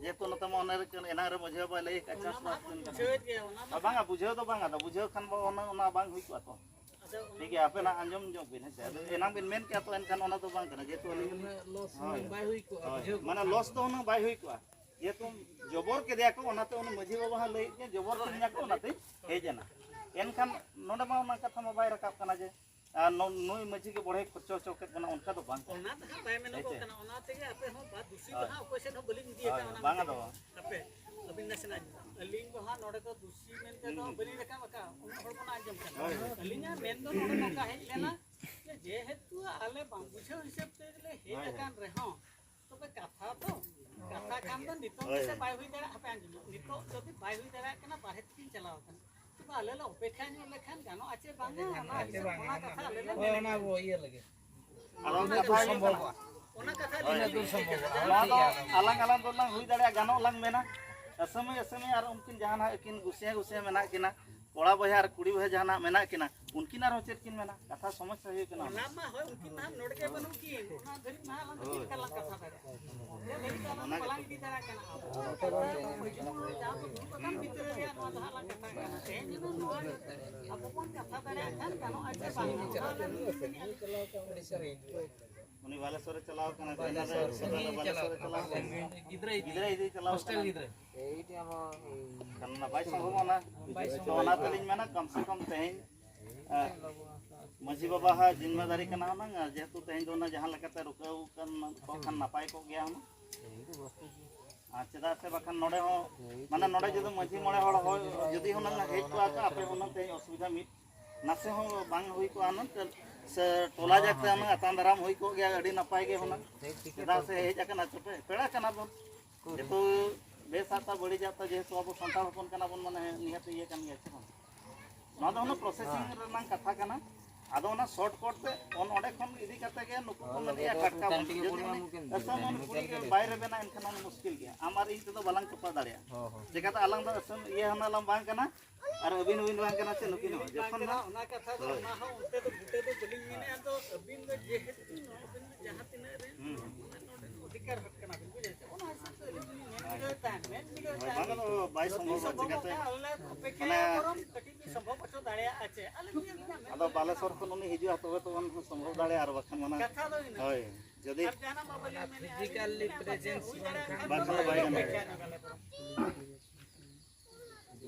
ᱡᱮᱦᱮᱛᱩ ᱱᱚᱛᱮ ᱢᱟ ᱚᱱᱮ ᱨᱮ ᱮᱱᱟᱝ ᱨᱮ ᱢᱟᱹᱡᱷᱤ ᱵᱟᱵᱟᱭ ᱞᱟᱹᱭ ᱟᱠᱟᱫ, ᱪᱟᱥᱵᱟᱥ ᱫᱤᱱ ᱠᱟᱱᱟ᱾ ᱵᱩᱡᱷᱟᱹᱣᱮᱫ ᱜᱮᱭᱟ, ᱚᱱᱟ ᱢᱟ᱾ ᱵᱟᱝᱟ, ᱵᱩᱡᱷᱟᱹᱣ ᱫᱚ ᱵᱟᱝᱟ, ᱟᱫᱚ ᱵᱩᱡᱷᱟᱹᱣ ᱠᱷᱟᱱ ᱵᱚ ᱚᱱᱟ, ᱚᱱᱟ ᱵᱟᱝ ᱦᱩᱭ ᱠᱚᱜᱼᱟ ᱛᱚ᱾ ᱟᱫᱚ ᱚᱱᱟ ᱴᱷᱤᱠ ᱜᱮᱭᱟ, ᱟᱯᱮᱱᱟᱜ ᱟᱸᱡᱚᱢ ᱧᱚᱜ ᱵᱤᱱ, ᱦᱮᱸ ᱥᱮ? ᱟᱫᱚ ᱮᱱᱟᱝ ᱵᱤᱱ ᱢᱮᱱ ᱠᱮᱜᱼᱟ ᱛᱚ, ᱮᱱᱠᱷᱟᱱ ᱚᱱᱟ ᱫᱚ ᱵᱟᱝ ᱠᱟᱱᱟ, ᱡᱮᱦᱮᱛᱩ ᱟᱹᱞᱤᱧ ᱩᱱᱟᱹᱜ ᱞᱚᱥ ᱦᱳᱭ᱾ ᱵᱟᱭ ᱦᱩᱭ ᱠᱚᱜᱼᱟ, ᱦᱳᱭ᱾ ᱵᱩᱡᱷᱟᱹᱣ ᱢᱟᱱᱮ ᱠᱚᱜᱼᱟ᱾ ᱞᱚᱥ ᱫᱚ ᱩᱱᱟᱹᱜ ᱵᱟᱭ ᱦᱩᱭ ᱠᱚᱜᱼᱟ, ᱡᱮᱦᱮᱛᱩ ᱡᱚᱵᱚᱨ ᱠᱮᱫᱮᱭᱟ ᱠᱚ, ᱚᱱᱟᱛᱮ ᱩᱱᱤ ᱢᱟᱹᱡᱷᱤ ᱵᱟᱵᱟ ᱦᱚᱸ ᱞᱟᱹᱭᱮᱫ ᱜᱮ, ᱡᱚᱵᱚᱨ ᱠᱮᱫᱤᱧᱟ ᱠᱚ, ᱚᱱᱟᱛᱮᱧ ᱦᱮᱡ ᱮᱱᱟ᱾ ᱮᱱᱠᱷᱟᱱ ᱱᱚᱰᱮ ᱢᱟ ᱚᱱᱟ ᱠᱟᱛᱷᱟ ᱢᱟ ᱵᱟᱭ ᱨᱟᱠᱟᱵ ᱠᱟᱱᱟ ᱡᱮ, ᱟᱨ ᱱᱚ-, ᱱᱩᱭ ᱢᱟᱹᱡᱷᱤ ᱜᱮ ᱵᱚᱲᱦᱮ ᱠᱷᱚᱨᱪᱟ ᱦᱚᱪᱚ ᱠᱮᱫ ᱵᱚᱱᱟ, ᱚᱱᱠᱟ ᱫᱚ ᱵᱟᱝ ᱠᱟᱱᱟ᱾ ᱚᱱᱟ ᱫᱚ ᱦᱟᱸᱜ ᱵᱟᱭ ᱢᱮᱱᱚᱜᱚᱜ ᱦᱮᱸ ᱪᱮ? ᱠᱟᱱᱟ, ᱚᱱᱟ ᱛᱮᱜᱮ ᱟᱯᱮ ᱦᱚᱸ ᱵᱟ-, ᱫᱩᱥᱤ ᱫᱚ ᱦᱳᱭ᱾ ᱦᱟᱸᱜ ᱚᱠᱚᱭ ᱥᱮᱫ ᱦᱚᱸ ᱵᱟᱹᱞᱤᱧ ᱤᱫᱤ ᱦᱳᱭ, ᱟᱠᱟᱫ, ᱚᱱᱟ ᱵᱟᱝ ᱢᱮᱱᱛᱮ ᱟᱫᱚ ᱜᱮ᱾ ᱵᱟᱝ᱾ ᱟᱯᱮ, ᱟᱹᱵᱤᱱ ᱱᱟᱥᱮᱱᱟᱜ ᱟᱸᱡᱚᱢ ᱵᱤᱱ᱾ ᱟᱹᱞᱤᱧ ᱫᱚ ᱦᱟᱸᱜ ᱱᱚᱰᱮ ᱫᱚ ᱫᱩᱥᱤ ᱢᱮᱱᱛᱮ ᱫᱚ ᱦᱩᱸ᱾ ᱵᱟᱹᱞᱤᱧ ᱨᱟᱠᱟᱵ ᱟᱠᱟᱫ, ᱩᱱᱟᱹᱜ ᱦᱚᱲ ᱵᱚᱱ ᱟᱸᱡᱚᱢ ᱠᱟᱱᱟ᱾ ᱦᱳᱭ, ᱦᱳᱭ᱾ ᱟᱹᱞᱤᱧᱟᱜ ᱢᱮᱱ ᱫᱚ ᱱᱚᱰᱮ ᱱᱚᱝᱠᱟ ᱦᱮᱡ ᱞᱮᱱᱟ ᱡᱮ, ᱡᱮᱦᱮᱛᱩ ᱟᱞᱮ ᱵᱟᱝ ᱵᱩᱡᱷᱟᱹᱣ ᱦᱤᱥᱟᱹᱵ ᱛᱮᱞᱮ ᱦᱮᱡ ᱦᱳᱭ, ᱦᱳᱭ᱾ ᱟᱠᱟᱱ ᱨᱮᱦᱚᱸ, ᱛᱚᱵᱮ ᱠᱟᱛᱷᱟ ᱫᱚ, ᱠᱟᱛᱷᱟ ᱠᱷᱟᱱ ᱫᱚ ᱱᱤᱛᱚᱜ ᱦᱳᱭ, ᱜᱮᱥᱮ ᱦᱳᱭ᱾ ᱵᱟᱭ ᱦᱩᱭ ᱫᱟᱲᱮᱭᱟᱜᱼᱟ, ᱦᱟᱯᱮ ᱟᱸᱡᱚᱢᱚᱜ, ᱱᱤᱛᱚᱜ ᱡᱩᱫᱤ ᱵᱟᱭ ᱦᱩᱭ ᱫᱟᱲᱮᱭᱟᱜ ᱠᱟᱱᱟ, ᱵᱟᱨᱦᱮ ᱛᱮᱠᱤᱱ ᱪᱟᱞᱟᱣ ᱟᱠᱟᱱᱟ᱾ ᱛᱚᱵᱮ ᱟᱞᱮ ᱞᱮ ᱚᱯᱮᱠᱷᱟ ᱧᱚᱜ ᱞᱮᱠᱷᱟᱱ ᱜᱟᱱᱚᱜᱼᱟ ᱪᱮ ᱵᱟᱝᱟ, ᱚᱱᱟ ᱦᱤᱥᱟᱹᱵ, ᱚᱱᱟ ᱠᱟᱛᱷᱟ ᱟᱞᱮ ᱞᱮ ᱦᱳᱭ, ᱢᱮᱱᱮᱫ ᱚᱱᱟ ᱠᱟᱱᱟ᱾ ᱵᱚ ᱤᱭᱟᱹ ᱞᱟᱹᱜᱤᱫ᱾ ᱟᱫᱚ ᱚᱱᱟ ᱠᱟᱛᱷᱟ ᱦᱩᱭᱩᱜ ᱠᱟᱱᱟ, ᱥᱚᱢᱵᱷᱚᱵᱚᱜᱼᱟ᱾ ᱚᱱᱟ ᱠᱟᱛᱷᱟ ᱟᱹᱞᱤᱧ ᱞᱤᱧ ᱞᱟᱹᱭ ᱥᱚᱢᱵᱷᱚᱵᱚᱜᱼᱟ᱾ ᱠᱮᱫᱟ᱾ ᱱᱚᱣᱟ ᱫᱚ ᱟᱞᱟᱝ ᱟᱞᱟᱝ ᱫᱚᱞᱟᱝ ᱦᱩᱭ ᱫᱟᱲᱮᱭᱟᱜᱼᱟ, ᱜᱟᱱᱚᱜ ᱞᱟᱝ ᱢᱮᱱᱟ᱾ ᱟᱹᱥᱟᱹᱢᱤ ᱟᱹᱥᱟᱹᱢᱤ ᱟᱨ ᱩᱱᱠᱤᱱ ᱡᱟᱦᱟᱱᱟᱜ ᱟᱹᱠᱤᱱ ᱜᱩᱥᱤᱭᱟᱹ ᱜᱩᱥᱤᱭᱟᱹ ᱢᱮᱱᱟᱜ ᱠᱤᱱᱟ, ᱠᱚᱲᱟ ᱵᱚᱭᱦᱟ ᱟᱨ ᱠᱩᱲᱤ ᱵᱚᱭᱦᱟ ᱡᱟᱦᱟᱱᱟᱜ ᱢᱮᱱᱟᱜ ᱠᱤᱱᱟ, ᱩᱱᱠᱤᱱ ᱟᱨᱦᱚᱸ ᱪᱮᱫ ᱠᱤᱱ ᱢᱮᱱᱟ? ᱠᱟᱛᱷᱟ ᱥᱚᱢᱚᱥᱥᱟ ᱦᱩᱭᱩᱜ ᱠᱟᱱᱟ᱾ ᱚᱱᱟ ᱢᱟ ᱦᱳᱭ, ᱩᱱᱠᱤᱱ ᱢᱟ ᱱᱚᱰᱮ ᱜᱮ ᱵᱟᱹᱱᱩᱜ ᱠᱤᱱ, ᱚᱱᱟ ᱫᱷᱟᱹᱨᱤᱡ ᱢᱟ ᱟᱞᱟᱝ ᱫᱚ ᱪᱮᱫ ᱞᱮᱠᱟ ᱞᱟᱝ ᱠᱟᱛᱷᱟ ᱫᱟᱲᱮᱭᱟᱜᱼᱟ? ᱚᱱᱟ ᱜᱮ᱾ ᱵᱟᱞᱟᱝ ᱤᱫᱤ ᱫᱟᱲᱮᱭᱟᱜ ᱠᱟᱱᱟ᱾ ᱟᱵᱚ ᱫᱚ ᱢᱟᱹᱡᱷᱤ ᱢᱚᱬᱮ ᱡᱟᱦᱟᱸ ᱠᱚ ᱫᱩᱲᱩᱵ ᱟᱠᱟᱱ ᱵᱷᱤᱛᱨᱤ ᱨᱮᱭᱟᱜ ᱱᱚᱣᱟ ᱫᱚ ᱦᱟᱸᱜ ᱞᱟᱝ ᱠᱟᱛᱷᱟ ᱠᱟᱱᱟ᱾ ᱛᱮᱦᱮᱧ ᱡᱩᱫᱤ ᱱᱚᱣᱟ ᱟᱵᱚ ᱵᱚᱱ ᱠᱟᱛᱷᱟ ᱫᱟᱲᱮᱭᱟᱜ ᱠᱷᱟᱱ ᱜᱟᱱᱚᱜᱼᱟ ᱪᱮ ᱵᱟᱝ? ᱚᱱᱟ ᱞᱮ ᱩᱱᱤ ᱵᱟᱞᱮᱥᱚᱨᱮ ᱪᱟᱞᱟᱣ ᱠᱟᱱᱟ, ᱵᱟᱞᱮᱥᱚᱨ, ᱵᱟᱞᱮᱥᱚᱨᱮ ᱪᱟᱞᱟᱣ ᱠᱟᱱᱟ᱾ ᱜᱤᱫᱽᱨᱟᱹ ᱤᱫᱤ, ᱜᱤᱫᱽᱨᱟᱹ ᱤᱫᱤ ᱪᱟᱞᱟᱣ ᱦᱳᱥᱴᱮᱞ ᱠᱟᱱᱟ᱾ ᱜᱤᱫᱽᱨᱟᱹ᱾ ᱮᱭ ᱡᱮ ᱟᱵᱚ ᱠᱟᱨᱚᱱ ᱵᱟᱭ ᱥᱚᱢᱵᱷᱚᱵᱚᱜᱼᱟ᱾ ᱛᱚ ᱚᱱᱟ ᱛᱮᱞᱤᱧ ᱢᱮᱱᱟ, ᱠᱚᱢ ᱥᱮ ᱠᱚᱢ ᱛᱮᱦᱮᱧ, ᱮ, ᱢᱟᱹᱡᱷᱤ ᱵᱟᱵᱟ ᱦᱟᱜ ᱡᱤᱢᱢᱟᱫᱟᱨᱤ ᱠᱟᱱᱟ ᱦᱩᱱᱟᱹᱝ, ᱟᱨ ᱡᱮᱦᱮᱛᱩ ᱛᱮᱦᱮᱧ ᱫᱚ ᱚᱱᱟ ᱡᱟᱦᱟᱸ ᱞᱮᱠᱟᱛᱮ ᱨᱩᱠᱟᱹᱣ ᱠᱟᱱ ᱠᱚ ᱠᱷᱟᱱ ᱱᱟᱯᱟᱭ ᱠᱚᱜ ᱜᱮᱭᱟ ᱦᱩᱱᱟᱹᱝ᱾ ᱟᱨ ᱪᱮᱫᱟᱜ ᱥᱮ ᱵᱟᱠᱷᱟᱱ ᱱᱚᱰᱮ ᱦᱚᱸ, ᱢᱟᱱᱮ ᱱᱚᱰᱮ ᱡᱩᱫᱤ ᱢᱟᱹᱡᱷᱤ ᱢᱚᱬᱮ ᱦᱚᱲ ᱦᱚᱸ ᱡᱩᱫᱤ ᱦᱩᱱᱟᱹᱝ ᱦᱮᱡ ᱠᱚᱜᱼᱟ ᱠᱚ, ᱟᱯᱮ ᱦᱩᱱᱟᱹᱝ ᱛᱮᱦᱮᱧ ᱚᱥᱩᱵᱤᱫᱷᱟ ᱢᱤᱫ ᱱᱟᱥᱮ ᱦᱚᱸ ᱵᱟᱝ ᱦᱩᱭ ᱠᱚᱜᱼᱟ ᱦᱩᱱᱟᱹᱝ, ᱥᱮ ᱴᱚᱞᱟ ᱡᱟᱠ ᱛᱮ ᱦᱩᱱᱟᱹᱝ ᱟᱛᱟᱝ ᱫᱟᱨᱟᱢ ᱦᱩᱭ ᱠᱚᱜ ᱜᱮᱭᱟ, ᱟᱹᱰᱤ ᱱᱟᱯᱟᱭ ᱜᱮ ᱦᱩᱱᱟᱹᱝ᱾ ᱪᱮᱫᱟᱜ ᱥᱮ ᱦᱮᱡ ᱟᱠᱟᱱᱟ ᱪᱚ ᱯᱮ, ᱯᱮᱲᱟ ᱠᱟᱱᱟ ᱵᱚᱱ᱾ ᱡᱮᱦᱮᱛᱩ ᱵᱮᱥ ᱟᱜ ᱛᱟ ᱵᱟᱹᱲᱤᱡ ᱟᱜ ᱛᱟ, ᱡᱮᱦᱮᱛᱩ ᱟᱵᱚ ᱥᱟᱱᱛᱟᱲ ᱦᱚᱯᱚᱱ ᱠᱟᱱᱟ ᱵᱚᱱ, ᱢᱟᱱᱮ ᱱᱤᱦᱟᱹᱛ ᱤᱭᱟᱹ ᱠᱟᱱ ᱜᱮᱭᱟ ᱥᱮ ᱵᱟᱝ? ᱱᱚᱣᱟ ᱫᱚ ᱦᱩᱱᱟᱹᱝ ᱯᱨᱚᱥᱮᱥᱤᱝ ᱨᱮᱱᱟᱜ ᱠᱟᱛᱷᱟ ᱠᱟᱱᱟ᱾ ᱟᱫᱚ ᱚᱱᱟ ᱥᱚᱨᱴ ᱠᱚᱴ ᱛᱮ ᱚᱱ-, ᱚᱸᱰᱮ ᱠᱷᱚᱱ ᱤᱫᱤ ᱠᱟᱛᱮ ᱜᱮ ᱱᱩᱠᱩ ᱠᱚ ᱢᱮᱱᱮᱜᱼᱟ ᱴᱟᱴᱠᱟ ᱵᱚᱱ, ᱡᱩᱫᱤ ᱩᱱᱤ ᱟᱥᱟᱢ ᱩᱱᱤ ᱠᱩᱲᱤ ᱜᱮ ᱵᱟᱭ ᱨᱮᱵᱮᱱᱟ, ᱮᱱᱠᱷᱟᱱ ᱩᱱᱤ ᱢᱩᱥᱠᱤᱞ ᱜᱮᱭᱟ᱾ ᱟᱢ ᱟᱨ ᱤᱧ ᱛᱮᱫᱚ ᱵᱟᱞᱟᱝ ᱛᱚᱯᱟ ᱫᱟᱲᱮᱭᱟᱜᱼᱟ᱾ ᱪᱮᱠᱟᱛᱮ ᱟᱞᱟᱝ ᱫᱚ ᱟᱥᱟᱢ ᱤᱭᱟᱹ ᱦᱚᱸ ᱞᱟᱝ ᱵᱟᱝ ᱠᱟᱱᱟ, ᱟᱨ ᱟᱹᱵᱤᱱ ᱦᱚᱸᱵᱤᱱ ᱵᱟᱝ ᱠᱟᱱᱟ ᱪᱮ ᱱᱩᱠᱤᱱ ᱦᱚᱸ᱾ ᱡᱚᱠᱷᱚᱱ ᱚᱱᱟ ᱠᱟᱛᱷᱟ ᱫᱚ, ᱦᱳᱭ᱾ ᱚᱱᱟ ᱦᱚᱸ ᱚᱱᱛᱮ ᱫᱚ ᱵᱩᱴᱟᱹ ᱫᱚ ᱵᱟᱹᱞᱤᱧ ᱢᱮᱱᱮᱜᱼᱟ, ᱟᱫᱚ ᱟᱹᱵᱤᱱ ᱫᱚ ᱡᱮᱦᱮᱛᱩ ᱱᱚᱣᱟ ᱵᱤᱱ ᱡᱟᱦᱟᱸ ᱛᱤᱱᱟᱹᱜ ᱨᱮᱱ ᱦᱩᱸ᱾ ᱚᱱᱟ ᱱᱚᱰᱮ ᱚᱫᱷᱤᱠᱟᱨ ᱦᱟᱠ ᱠᱟᱱᱟ᱾ ᱵᱟᱝ, ᱟᱫᱚ ᱵᱟᱭ ᱥᱚᱢᱵᱷᱚᱵᱚᱜᱼᱟ, ᱪᱤᱠᱟᱹᱛᱮ? ᱢᱟᱱᱮ, ᱟᱫᱚ ᱵᱟᱞᱮᱥᱚᱨ ᱠᱷᱚᱱ ᱩᱱᱤ ᱦᱤᱡᱩᱜᱼᱟ, ᱛᱚᱵᱮ ᱛᱚᱵᱚᱱ ᱥᱚᱢᱵᱷᱚᱵ ᱫᱟᱲᱮᱭᱟᱜᱼᱟ, ᱟᱨ ᱵᱟᱠᱷᱟᱱ ᱢᱟᱱᱮ, ᱦᱳᱭ, ᱡᱩᱫᱤ ᱯᱷᱤᱡᱤᱠᱟᱞᱤ ᱯᱨᱮᱡᱮᱱᱥ ᱵᱟᱝᱠᱷᱟᱱ ᱵᱟᱠᱷᱟᱱ ᱫᱚ ᱵᱟᱭ ᱜᱟᱱᱚᱜᱼᱟ᱾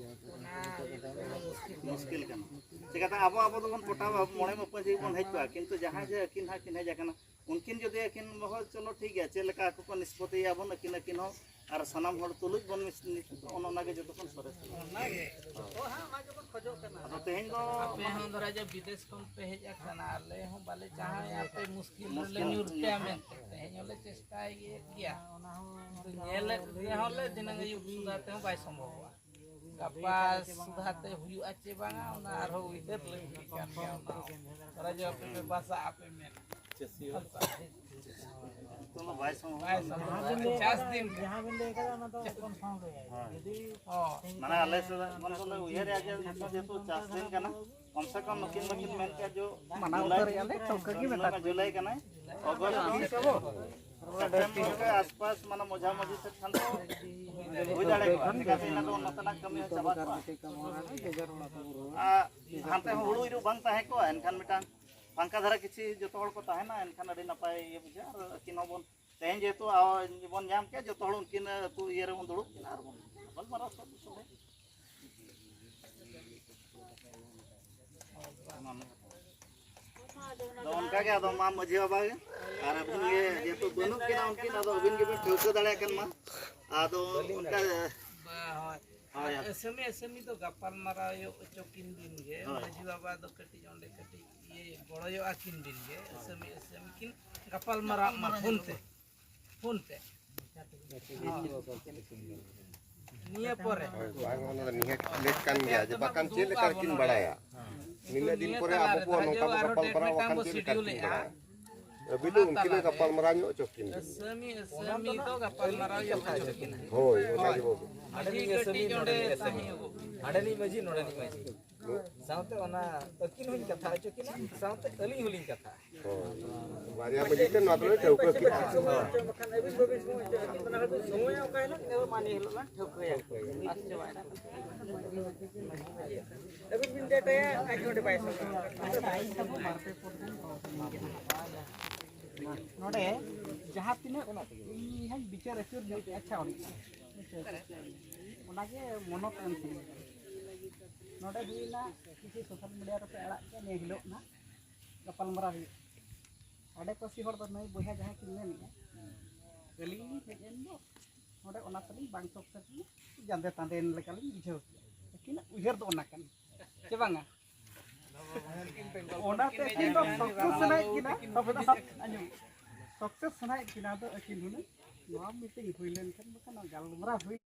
ᱪᱤᱠᱟᱹᱛᱮ ᱟᱵᱚ, ᱟᱵᱚ ᱫᱚᱵᱚᱱ ᱯᱚᱴᱟᱣᱟ, ᱢᱚᱬᱮ ᱢᱟᱹᱯᱟᱹᱧ ᱵᱚᱱ ᱦᱮᱡ ᱠᱚᱜᱼᱟ, ᱠᱤᱱᱛᱩ ᱡᱟᱦᱟᱸᱭ ᱡᱮ ᱟᱹᱠᱤᱱ ᱦᱟᱸᱜ ᱠᱤᱱ ᱦᱮᱡ ᱟᱠᱟᱱᱟ, ᱩᱱᱠᱤᱱ ᱡᱩᱫᱤ ᱟᱹᱠᱤᱱ ᱦᱚᱸ, ᱪᱚᱞᱚ ᱴᱷᱤᱠ ᱜᱮᱭᱟ, ᱪᱮᱫ ᱞᱮᱠᱟ ᱟᱠᱚ ᱠᱚ ᱱᱤᱥᱯᱚᱛᱤᱭᱟ ᱵᱚᱱ ᱟᱹᱠᱤᱱ, ᱟᱹᱠᱤᱱ ᱦᱚᱸ, ᱟᱨ ᱥᱟᱱᱟᱢ ᱦᱚᱲ ᱛᱩᱞᱩᱡ ᱵᱚᱱ ᱢᱤᱥ-, ᱢᱤᱥ-, ᱚᱱᱮ ᱚᱱᱟ ᱜᱮ ᱡᱚᱛᱚ ᱠᱷᱚᱱ ᱥᱚᱨᱮᱥ ᱦᱩᱭᱩᱜᱼᱟ᱾ ᱚᱱᱟᱜᱮ, ᱡᱚᱛᱚ ᱦᱟᱸᱜ ᱚᱱᱟ ᱜᱮᱵᱚᱱ ᱠᱷᱚᱡᱚᱜ ᱠᱟᱱᱟ᱾ ᱟᱫᱚ ᱛᱮᱦᱮᱧ ᱫᱚ ᱟᱯᱮ ᱦᱚᱸ ᱫᱷᱚᱨᱟ ᱡᱮ ᱵᱤᱫᱮᱥ ᱠᱷᱚᱱ ᱯᱮ ᱦᱮᱡ ᱟᱠᱟᱱᱟ, ᱟᱞᱮ ᱦᱚᱸ ᱵᱟᱞᱮ ᱪᱟᱦᱟᱣᱮᱫᱼᱟ ᱟᱯᱮ ᱢᱩᱥᱠᱤᱞ ᱨᱮᱞᱮ ᱧᱩᱨ ᱯᱮᱭᱟ ᱢᱮᱱᱛᱮ᱾ ᱛᱮᱦᱮᱧ ᱦᱚᱸᱞᱮ ᱪᱮᱥᱴᱟᱭᱮᱫ ᱜᱮᱭᱟ, ᱧᱮᱞᱮᱫ ᱨᱮᱦᱚᱸ ᱞᱮ ᱫᱷᱤᱱᱟᱹᱝ ᱟᱹᱭᱩᱵ ᱥᱩᱫᱷᱟ ᱛᱮᱦᱚᱸ ᱵᱟᱭ ᱥᱚᱢᱵᱷᱚᱵᱚᱜᱼᱟ᱾ ᱜᱟᱯᱟ ᱥᱩᱫᱷᱟ ᱛᱮ ᱦᱩᱭᱩᱜᱼᱟ ᱪᱮ ᱵᱟᱝᱟ, ᱚᱱᱟ ᱟᱨᱦᱚᱸ ᱩᱭᱦᱟᱹᱨ ᱞᱟᱹᱠᱛᱤ ᱠᱟᱱ ᱜᱮᱭᱟ᱾ ᱚᱱᱟ ᱫᱷᱚᱨᱟ ᱡᱮ ᱟᱯᱮ ᱯᱮ ᱵᱟᱥᱟᱜ ᱟᱯᱮ ᱢᱮᱱ ᱱᱤᱛᱚᱜ ᱫᱚ ᱵᱟᱭ ᱥᱚᱢᱵᱷᱚᱵᱚᱜᱼᱟ᱾ ᱵᱟᱭ ᱥᱚᱢᱵᱷᱚᱵᱚᱜᱼᱟ᱾ ᱪᱟᱥ ᱫᱤᱱ ᱡᱟᱦᱟᱸ ᱵᱤᱱ ᱞᱟᱹᱭ ᱠᱟᱫᱟ, ᱚᱱᱟ ᱫᱚ ᱠᱚᱱᱯᱷᱟᱨᱢ ᱜᱮ᱾ ᱦᱳᱭ᱾ ᱡᱩᱫᱤ ᱦᱚᱸ᱾ ᱢᱟᱱᱮ ᱟᱞᱮ ᱥᱮᱫ ᱢᱚᱱᱮ ᱠᱚᱞᱮ ᱩᱭᱦᱟᱹᱨᱮᱜᱼᱟ ᱡᱮ ᱱᱤᱛᱚᱜ ᱡᱮᱦᱮᱛᱩ ᱪᱟᱥ ᱫᱤᱱ ᱠᱟᱱᱟ, ᱠᱚᱢ ᱥᱮ ᱠᱚᱢ ᱱᱩᱠᱤᱱ ᱢᱟᱹᱠᱤᱱ ᱢᱮᱱ ᱠᱮᱫ ᱡᱮ ᱢᱟᱱᱟᱣ ᱡᱩᱞᱟᱭ, ᱩᱛᱟᱹᱨᱮᱜᱼᱟ ᱞᱮ, ᱴᱷᱟᱹᱣᱠᱟᱹ ᱜᱮ ᱢᱮᱛᱟ ᱠᱚ᱾ ᱡᱩᱞᱟᱭ ᱠᱟᱱᱟᱭ, ᱚᱜᱚᱥᱴ ᱠᱷᱚᱱ ᱥᱮᱯᱴᱮᱢᱵᱚᱨ ᱨᱮ ᱟᱥᱯᱟᱥ, ᱢᱟᱱᱮ ᱢᱚᱡᱷᱟ ᱢᱚᱡᱷᱤ ᱥᱮᱫ ᱠᱷᱟᱱ ᱫᱚ ᱦᱩᱭ ᱫᱟᱲᱮ ᱠᱚᱜᱼᱟ᱾ ᱪᱤᱠᱟᱹᱛᱮ ᱤᱱᱟᱹ ᱫᱚ ᱱᱚᱛᱮᱱᱟᱜ ᱠᱟᱹᱢᱤ ᱦᱚᱸ ᱪᱟᱵᱟ ᱠᱚᱜᱼᱟ᱾ ᱟᱨ ᱦᱟᱱᱛᱮ ᱦᱚᱸ ᱦᱩᱲᱩ ᱤᱨᱚᱜ ᱵᱟᱝ ᱛᱟᱦᱮᱸ ᱠᱚᱜᱼᱟ, ᱮᱱᱠᱷᱟᱱ ᱢᱤᱫᱴᱟᱝ ᱯᱷᱟᱸᱠᱟ ᱫᱷᱟᱨᱟ ᱠᱤᱪᱷᱤ ᱡᱚᱛᱚ ᱦᱚᱲ ᱠᱚ ᱛᱟᱦᱮᱱᱟ, ᱮᱱᱠᱷᱟᱱ ᱟᱹᱰᱤ ᱱᱟᱯᱟᱭ ᱤᱭᱟᱹ ᱵᱩᱡᱷᱟᱹᱜᱼᱟ᱾ ᱟᱨ ᱟᱹᱠᱤᱱ ᱦᱚᱸᱵᱚᱱ, ᱛᱮᱦᱮᱧ ᱡᱮᱦᱮᱛᱩ ᱟᱵᱚ ᱵᱚᱱ ᱧᱟᱢ ᱠᱮᱫ, ᱡᱚᱛᱚ ᱦᱚᱲ ᱩᱱᱠᱤᱱ ᱟᱹᱛᱩ ᱤᱭᱟᱹ ᱨᱮᱵᱚᱱ ᱫᱩᱲᱩᱵ ᱠᱤᱱᱟ ᱟᱨ ᱵᱚᱱ ᱜᱟᱯᱟᱞᱢᱟᱨᱟᱣ ᱥᱚᱵ ᱥᱚᱸᱜᱮ᱾ ᱟᱫᱚ ᱚᱱᱠᱟ ᱜᱮ, ᱟᱫᱚ ᱢᱟ ᱢᱟᱹᱡᱷᱤ ᱵᱟᱵᱟ ᱜᱮ, ᱟᱨ ᱟᱹᱵᱤᱱ ᱜᱮ ᱡᱮᱦᱮᱛᱩ ᱵᱟᱹᱱᱩᱜ ᱠᱤᱱᱟ ᱩᱱᱠᱤᱱ, ᱟᱫᱚ ᱟᱹᱵᱤᱱ ᱜᱮᱵᱤᱱ ᱴᱷᱟᱹᱣᱠᱟᱹ ᱫᱟᱲᱮᱭᱟᱜ ᱠᱟᱱ ᱢᱟ᱾ ᱟᱫᱚ ᱚᱱᱠᱟ, ᱦᱳᱭ᱾ ᱟᱹᱥᱟᱹᱢᱤ ᱟᱹᱥᱟᱹᱢᱤ ᱫᱚ ᱜᱟᱯᱟᱞᱢᱟᱨᱟᱣ ᱦᱚᱪᱚ ᱠᱤᱱ ᱵᱤᱱ ᱜᱮ, ᱦᱳᱭ᱾ ᱢᱟᱹᱡᱷᱤ ᱵᱟᱵᱟ ᱫᱚ ᱠᱟᱹᱴᱤᱡ ᱚᱸᱰᱮ ᱠᱟᱹᱴᱤᱡ ᱤᱭᱟᱹ ᱜᱚᱲᱚᱭᱚᱜᱼᱟ ᱠᱤᱱ ᱵᱤᱱ ᱜᱮ, ᱟᱹᱥᱟᱹᱢᱤ ᱟᱹᱥᱟᱹᱢᱤ ᱠᱤᱱ ᱜᱟᱯᱟᱞ ᱢᱟᱨᱟᱜ ᱢᱟ ᱯᱷᱳᱱ ᱛᱮ, ᱯᱷᱳᱱ ᱛᱮ᱾ ᱱᱤᱭᱟᱹ ᱯᱚᱨᱮ᱾ ᱦᱳᱭ, ᱵᱟᱝ, ᱚᱱᱟ ᱫᱚ ᱱᱤᱦᱟᱹᱛ ᱞᱮᱠ ᱠᱟᱱ ᱜᱮᱭᱟ, ᱡᱮ ᱵᱟᱠᱷᱟᱱ ᱪᱮᱫ ᱞᱮᱠᱟ ᱠᱤᱱ ᱵᱟᱲᱟᱭᱟ? ᱱᱤᱱᱟᱹᱜ ᱫᱤᱱ ᱯᱚᱨᱮ ᱟᱵᱚ ᱠᱚ ᱱᱚᱝᱠᱟ ᱠᱚ ᱜᱟᱯᱟᱞ ᱢᱟᱨᱟᱣ ᱵᱟᱠᱷᱟᱱ ᱪᱮᱫ ᱞᱮᱠᱟ ᱠᱤᱱ ᱵᱟᱲᱟᱭᱟ? ᱟᱹᱵᱤᱱ ᱫᱚ ᱩᱱᱠᱤᱱ ᱫᱚ ᱜᱟᱯᱟᱞ ᱢᱟᱨᱟᱣ ᱧᱚᱜ ᱦᱚᱪᱚ ᱠᱤᱱ ᱵᱤᱱ᱾ ᱟᱹᱥᱟᱹᱢᱤ, ᱟᱹᱥᱟᱹᱢᱤ ᱫᱚ ᱜᱟᱯᱟᱞ ᱢᱟᱨᱟᱣ ᱧᱚᱜ ᱦᱚᱪᱚ ᱠᱤᱱ᱾ ᱦᱳᱭ, ᱚᱱᱟ ᱜᱮ ᱵᱟᱹᱵᱩ᱾ ᱢᱟᱹᱡᱷᱤ ᱠᱟᱹᱴᱤᱡ ᱚᱸᱰᱮ ᱛᱟᱦᱮᱸ ᱧᱚᱜᱚᱜ ᱵᱤᱱ᱾ ᱦᱟᱸᱰᱮᱱᱤᱡ ᱢᱟᱹᱡᱷᱤ, ᱱᱚᱰᱮᱱᱤᱡ ᱢᱟᱹᱡᱷᱤ᱾ ᱥᱟᱶᱛᱮ ᱚᱱᱟ ᱟᱹᱠᱤᱱ ᱦᱚᱸᱧ ᱠᱟᱛᱷᱟ ᱦᱚᱪᱚ ᱠᱤᱱᱟ, ᱥᱟᱶᱛᱮ ᱟᱹᱞᱤᱧ ᱦᱚᱸᱞᱤᱧ ᱠᱟᱛᱷᱟᱜᱼᱟ᱾ ᱦᱳᱭ᱾ ᱵᱟᱨᱭᱟ ᱢᱟᱹᱡᱷᱤ ᱴᱷᱮᱱ ᱱᱚᱣᱟ ᱫᱚᱞᱮ ᱴᱷᱟᱹᱣᱠᱟᱹ ᱠᱮᱫᱟ᱾ ᱵᱟᱠᱷᱟᱱ ᱟᱹᱵᱤᱱ ᱵᱟᱹᱵᱤᱱ ᱥᱚᱢᱚᱭ ᱦᱚᱪᱚ ᱠᱤᱱᱟ, ᱚᱱᱟ ᱦᱚᱸ ᱵᱤᱱ ᱥᱚᱢᱚᱭᱚᱜ ᱠᱟᱱᱟ, ᱮᱱ ᱦᱤᱞᱳᱜ ᱢᱟᱱᱮ ᱦᱤᱞᱳᱜ ᱞᱟᱝ ᱴᱷᱟᱹᱣᱠᱟᱹᱭᱟ᱾ ᱟᱹᱵᱤᱱ ᱵᱤᱱ ᱰᱮᱴᱟᱭᱟ, ᱟᱡ ᱱᱚᱰᱮ ᱵᱟᱭ ᱥᱚᱢᱚᱭᱚᱜᱼᱟ᱾ ᱱᱚᱰᱮ ᱡᱟᱦᱟᱸ ᱛᱤᱱᱟᱹᱜ ᱤᱧ ᱦᱚᱸᱧ ᱵᱤᱪᱟᱹᱨ ᱟᱹᱪᱩᱨ ᱧᱚᱜ ᱠᱮᱜᱼᱟ, ᱟᱪᱪᱷᱟ, ᱚᱱᱮ ᱚᱱᱟᱜᱮ ᱢᱚᱱᱚᱛ ᱮᱢ ᱥᱟᱱᱟᱧ ᱠᱟᱱᱟ᱾ ᱱᱚᱰᱮ ᱦᱩᱭᱱᱟ ᱠᱤᱪᱷᱩ ᱥᱳᱥᱟᱞ ᱢᱤᱰᱤᱭᱟ ᱨᱮᱯᱮ ᱟᱲᱟᱜ ᱠᱮᱜᱼᱟ, ᱱᱤᱭᱟᱹ ᱦᱤᱞᱳᱜ ᱱᱟᱜ ᱜᱟᱯᱟᱞᱢᱟᱨᱟᱣ ᱦᱩᱭᱩᱜᱼᱟ᱾ ᱟᱰᱮ ᱯᱟᱹᱥᱤ ᱦᱚᱲ ᱫᱚ ᱱᱟᱹᱭ ᱵᱚᱭᱦᱟ ᱡᱟᱦᱟᱸᱭ ᱠᱤᱱ ᱢᱮᱱᱮᱜᱼᱟ, ᱟᱹᱞᱤᱧ ᱞᱤᱧ ᱦᱮᱡ ᱮᱱ ᱫᱚ ᱱᱚᱰᱮ, ᱚᱱᱟ ᱛᱮᱞᱤᱧ ᱵᱟᱝ ᱥᱚᱠᱥᱮᱥ ᱞᱤᱧ ᱡᱟᱸᱫᱮ ᱛᱟᱸᱫᱮᱭᱮᱱ ᱞᱮᱠᱟᱞᱤᱧ ᱵᱩᱡᱷᱟᱹᱣ ᱠᱮᱜᱼᱟ᱾ ᱟᱹᱠᱤᱱᱟᱜ ᱩᱭᱦᱟᱹᱨ ᱫᱚ ᱚᱱᱟ ᱠᱟᱱᱟ, ᱪᱮ ᱵᱟᱝᱟ? ᱚᱱᱟᱛᱮ ᱟᱹᱠᱤᱱ ᱫᱚ ᱥᱚᱠᱥᱮᱥ ᱥᱟᱱᱟᱭᱮᱫ ᱠᱤᱱᱟ, ᱛᱚᱵᱮ ᱫᱚ ᱦᱟᱸᱜ ᱟᱸᱡᱚᱢ, ᱥᱚᱠᱥᱮᱥ ᱥᱟᱱᱟᱭᱮᱫ ᱠᱤᱱᱟ ᱫᱚ ᱟᱹᱠᱤᱱ ᱦᱩᱱᱟᱹᱝ ᱱᱚᱣᱟ ᱢᱤᱴᱤᱝ ᱦᱩᱭ ᱞᱮᱱᱠᱷᱟᱱ, ᱵᱟᱠᱷᱟᱱ ᱱᱚᱣᱟ ᱜᱟᱞᱢᱟᱨᱟᱣ ᱦᱩᱭ